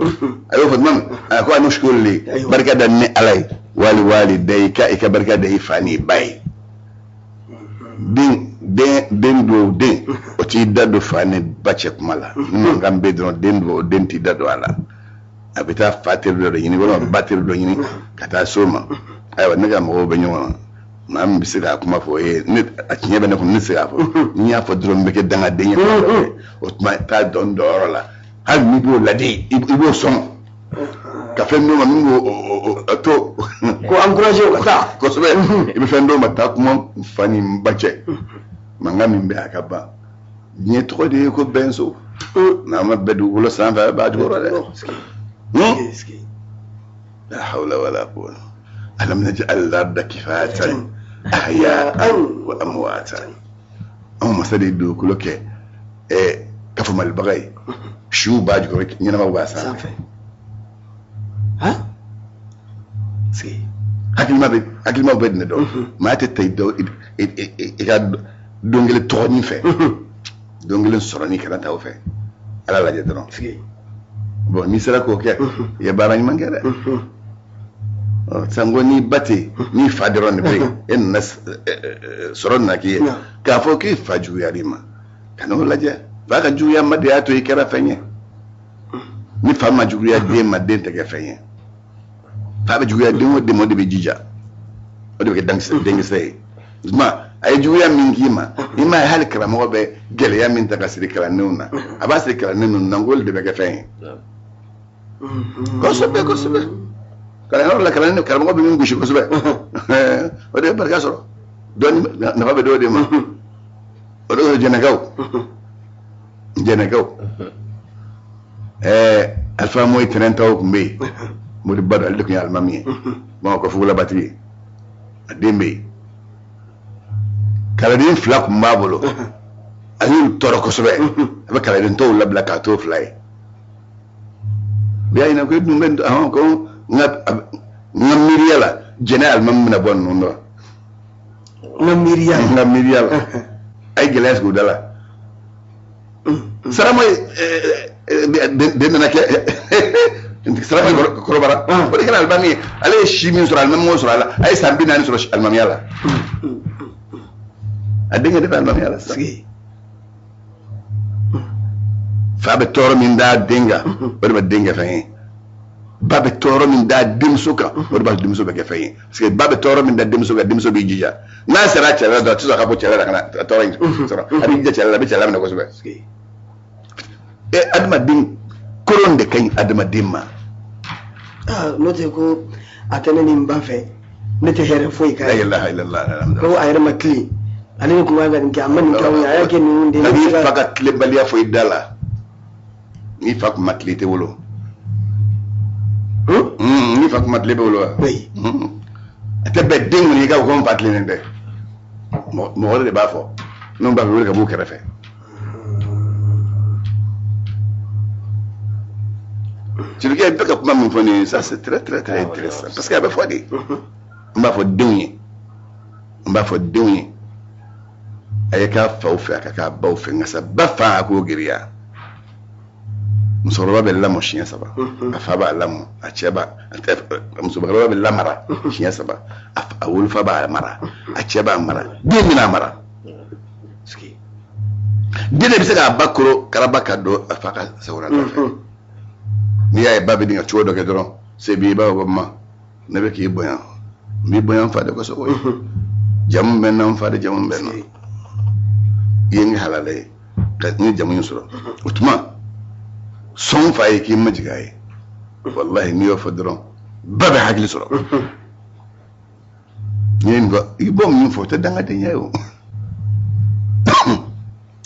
A y'o fɔ tuma min, a ko anushkur li, barika da ni Ala ye, wali walidayka, i ka barika da i fa n'i ba ye. Den den den duwawu den, o t'i da don fa ni ba cɛ kuma la. Ni mankan bɛ dɔrɔn, den duwawu den t'i da don a la. A bɛ taa fa teri dɔ de ɲini walima ba teri dɔ ɲini ka taa s'o ma. Ayiwa, ne ka mɔgɔw bɛ ɲɔgɔn na, maa min bɛ se k'a kuma fɔ o ye ne, a tiɲɛ bɛ ne kɔnɔ, ne tɛ se k'a fɔ. Ni n y'a fɔ dɔrɔn, n bɛ kɛ dangaden ye. O tuma taa dɔn dɔnyɔrɔ la, hali n'i b'o ladi, i b'o sɔn ka fɛn d'o ma min b'o to ko encourager o ka taa. Kosɛbɛ, i bɛ fɛn d'o ma, taa kuma n fa ni n ba cɛ, mankan min bɛ a ka ban. Diɲɛ tɔgɔ de ye ko bɛnso, n'a ma bɛn dugukolo sanfɛ, a b'a jukɔrɔ dɛ. La hawla wala quwwata. Alam naj'al al-arda kifatan ahya'an wa amwatan. Anw masa de ye dugukolo kɛ kafamalibaga ye, siw b'a jukɔrɔ, ɲɛnamaw b'a sanfɛ. Hakilima bɛ, hakilimaw bɛ nin dɔn. Maa tɛ taa i ka don kelen tɔgɔnin fɛ, don kelen sɔrɔni kana taa o fɛ. Ala lajɛ dɔrɔn. Bon, n'i sera k'o kɛ, i ye baara ɲuman kɛ dɛ. Sanko n'i ba tɛ yen, n'i fa dɔrɔn de bɛ yen, e nana sɔrɔ nana k'i ye, k'a fɔ k'i fa juguyar'i ma, ka n'o lajɛ. Fa ka juguya ma de y'a to i kɛra fɛn ye. Ni fa ma juguya den ma, den tɛ kɛ fɛn ye. Fa bɛ juguya den o den ma, o de bɛ jija, o de bɛ kɛ denkisɛ ye. O tuma A ye juguya min k'i ma, i m'a ye hali karamɔgɔ bɛ gɛlɛya min ta ka siri kalandenw na, a b'a siri kalanden ninnu na k'olu de bɛ kɛ fɛn ye. Kosɛbɛ kosɛbɛ. Kalanyɔrɔ la kalanden karamɔgɔ bɛ min gosi kosɛbɛ, o de bɛ barika sɔrɔ. Dɔɔni nafa bɛ dɔw de ma. O de ye jɛnɛkɛw. Jɛnɛkɛw. Ɛɛ Alifa Moyi tɛnɛntaw tun bɛ yen. Mori Bado ale de tun ye alimami ye. Bamakɔ fugulabatigi ye. A den bɛ yen. Kalanden fila tun b'a bolo. A y'olu tɔɔrɔ kosɛbɛ. A bɛ kalanden tɔw labila k'a to fila ye. U y'a ɲininka ko e dun bɛ ɔhɔn ko n ka miiriya la jɛnɛ alimami bɛna bɔ ninnu dɔ. N ka miiriya la. N ka miiriya la. A ye gɛlɛya sigi u da la. Sarama den nana kɛ Sarama kɔrɔbara. O de kɛra alimami ye. Ale ye si min sɔrɔ alimami m'o sɔrɔ a la. A ye san 40 sɔrɔ alimamiya la. A denkɛ de bɛ alimamiya la sisan. Fa bɛ tɔɔrɔ min d'a den kan, o de bɛ den kɛ fɛn ye. Ba bɛ tɔɔrɔ min d'a denmuso kan, o de b'a denmuso bɛ kɛ fɛn ye. Parce que ba bɛ tɔɔrɔ min da denmuso kan, denmuso b'i jija. N'a sera cɛ la dɔrɔn, a tɛ sɔn ka bɔ cɛ la ka na tɔɔrɔ in sɔrɔ. A b'i jija cɛ la, a bɛ cɛ la minɛ kosɛbɛ. Adamaden koron de ka ɲi adamaden ma. N'o tɛ ko a tɛ ne ni n ba fɛ, ne tɛ hɛrɛ foyi k'a ye. La ilaha illallah. Ko a yɛrɛ ma tilen. Ale de tun kan ka nin kɛ, a ma nin kɛ anw ye, a y'a kɛ ninnu de ye. N'i fa ka tilenbaliya fɔ i da la, n'i fa kun ma tilen i tɛ wolo. N'i fa kun ma tilen i bɛ wolo wa? A tɛ bɛn den kɔni i k'a fɔ ko n fa tilennen tɛ. Mɔgɔ wɛrɛ de b'a fɔ, n'o b'a fɛ wele ka b'u kɛrɛfɛ. Jelikɛ i bɛ ka kuma min fɔ nin ye, ça c'est très très très intéressant parce que a bɛ fɔ de. N b'a fɔ denw ye. N b'a fɔ denw ye a ye k'a faw fɛ, a ka k'a baw fɛ, nka sa ba fa a k'o giriya. Musokɔrɔba bɛ lamɔ siɲɛ saba, a fa b'a lamɔ, a cɛ b'a, musokɔrɔba bɛ lamara siɲɛ saba, a wolofa b'a mara, a cɛ b'a mara, den bɛna a mara. Den de bɛ se k'a ba koro karaba ka don a fa ka sagona fɛ. N'i y'a ye ba bɛ nin ka cogo dɔ kɛ dɔrɔn, se b'i b'a fɔ ma ne bɛ k'i bonya, n b'i bonya n fa de kosɔn koyi. Jamu bɛ n na, n fa de jamu bɛ n na. I ye n kɛ halala ye ka n ye jamu in sɔrɔ. O tuma sɔn fa ye k'i majigin a ye. Walahi n'i y'o fɔ dɔrɔn ba bɛ hakili sɔrɔ. N'i ye nin fɔ, i b'o min fɔ o tɛ dangadenya ye o.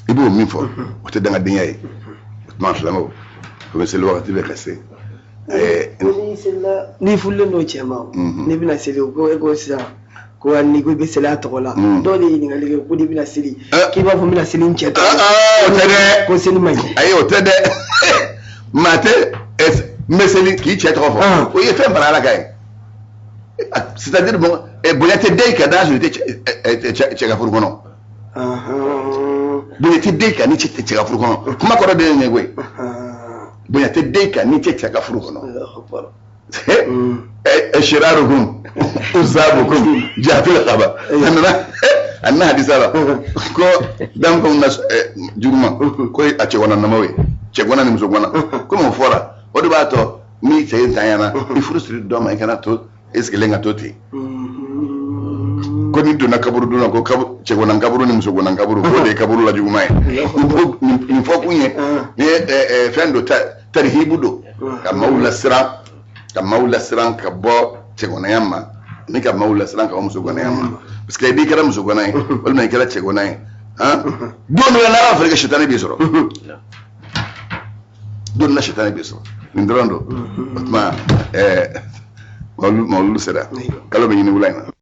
I b'o min fɔ o tɛ dangadenya ye. O tuma silamɛw, o bɛ seli wagati bɛ ka se. N'i furulen don cɛ ma, n'i bɛna seli, ko e ko sisan ko hali n'i ko i bɛ seli a tɔgɔ la, dɔw de ye ɲininkali kɛ ko n'i bɛna seli k'i b'a fɔ n bɛna seli n cɛ tɔgɔ la. O tɛ dɛ. Ko seli man ɲi. Ayi o tɛ dɛ. Maa tɛ n bɛ seli k'i cɛ tɔgɔ fɔ. O ye fɛn fara Ala kan ye. C'est-à-dire bonya tɛ den kan n'a sɔrɔ i tɛ cɛ ka furu kɔnɔ. Bonya tɛ den kan ni cɛ tɛ cɛ ka furu kɔnɔ. Kuma kɔrɔ de ye nin ye koyi. Bonya tɛ den kan ni cɛ cɛ ka furu kɔnɔ. Shirarukum uzabukum jafil khaba. A nana hadisa la ko danfɛnw na juguman ko a cɛgɔna namaw ye, cɛgɔna ni musogɔna. Komi o fɔra, o de b'a to ni cɛ in tanyana i furu siri dɔ ma, i kana to e sigilen ka to ten. Ko n'i donna kaburu dun na ko cɛgɔna kaburu ni musogɔna kaburu k'o de ye kaburu la juguman ye. Nin fɔ kun ye ni ye fɛn don, tarihibu don, ka maaw lasiran, ka maaw lasiran ka bɔ cɛgɔnaya ma ni ka maaw lasiran ka bɔ musogɔnaya ma. Parce que n'i kɛra musogɔna ye walima i kɛra cɛgɔna ye, don dɔ la n'Ala fɛ sitanɛ b'i sɔrɔ. Don dɔ la sitanɛ b'i sɔrɔ. Nin dɔrɔn don. O tuma mawuludu sera kalo bɛ ɲini wula in na.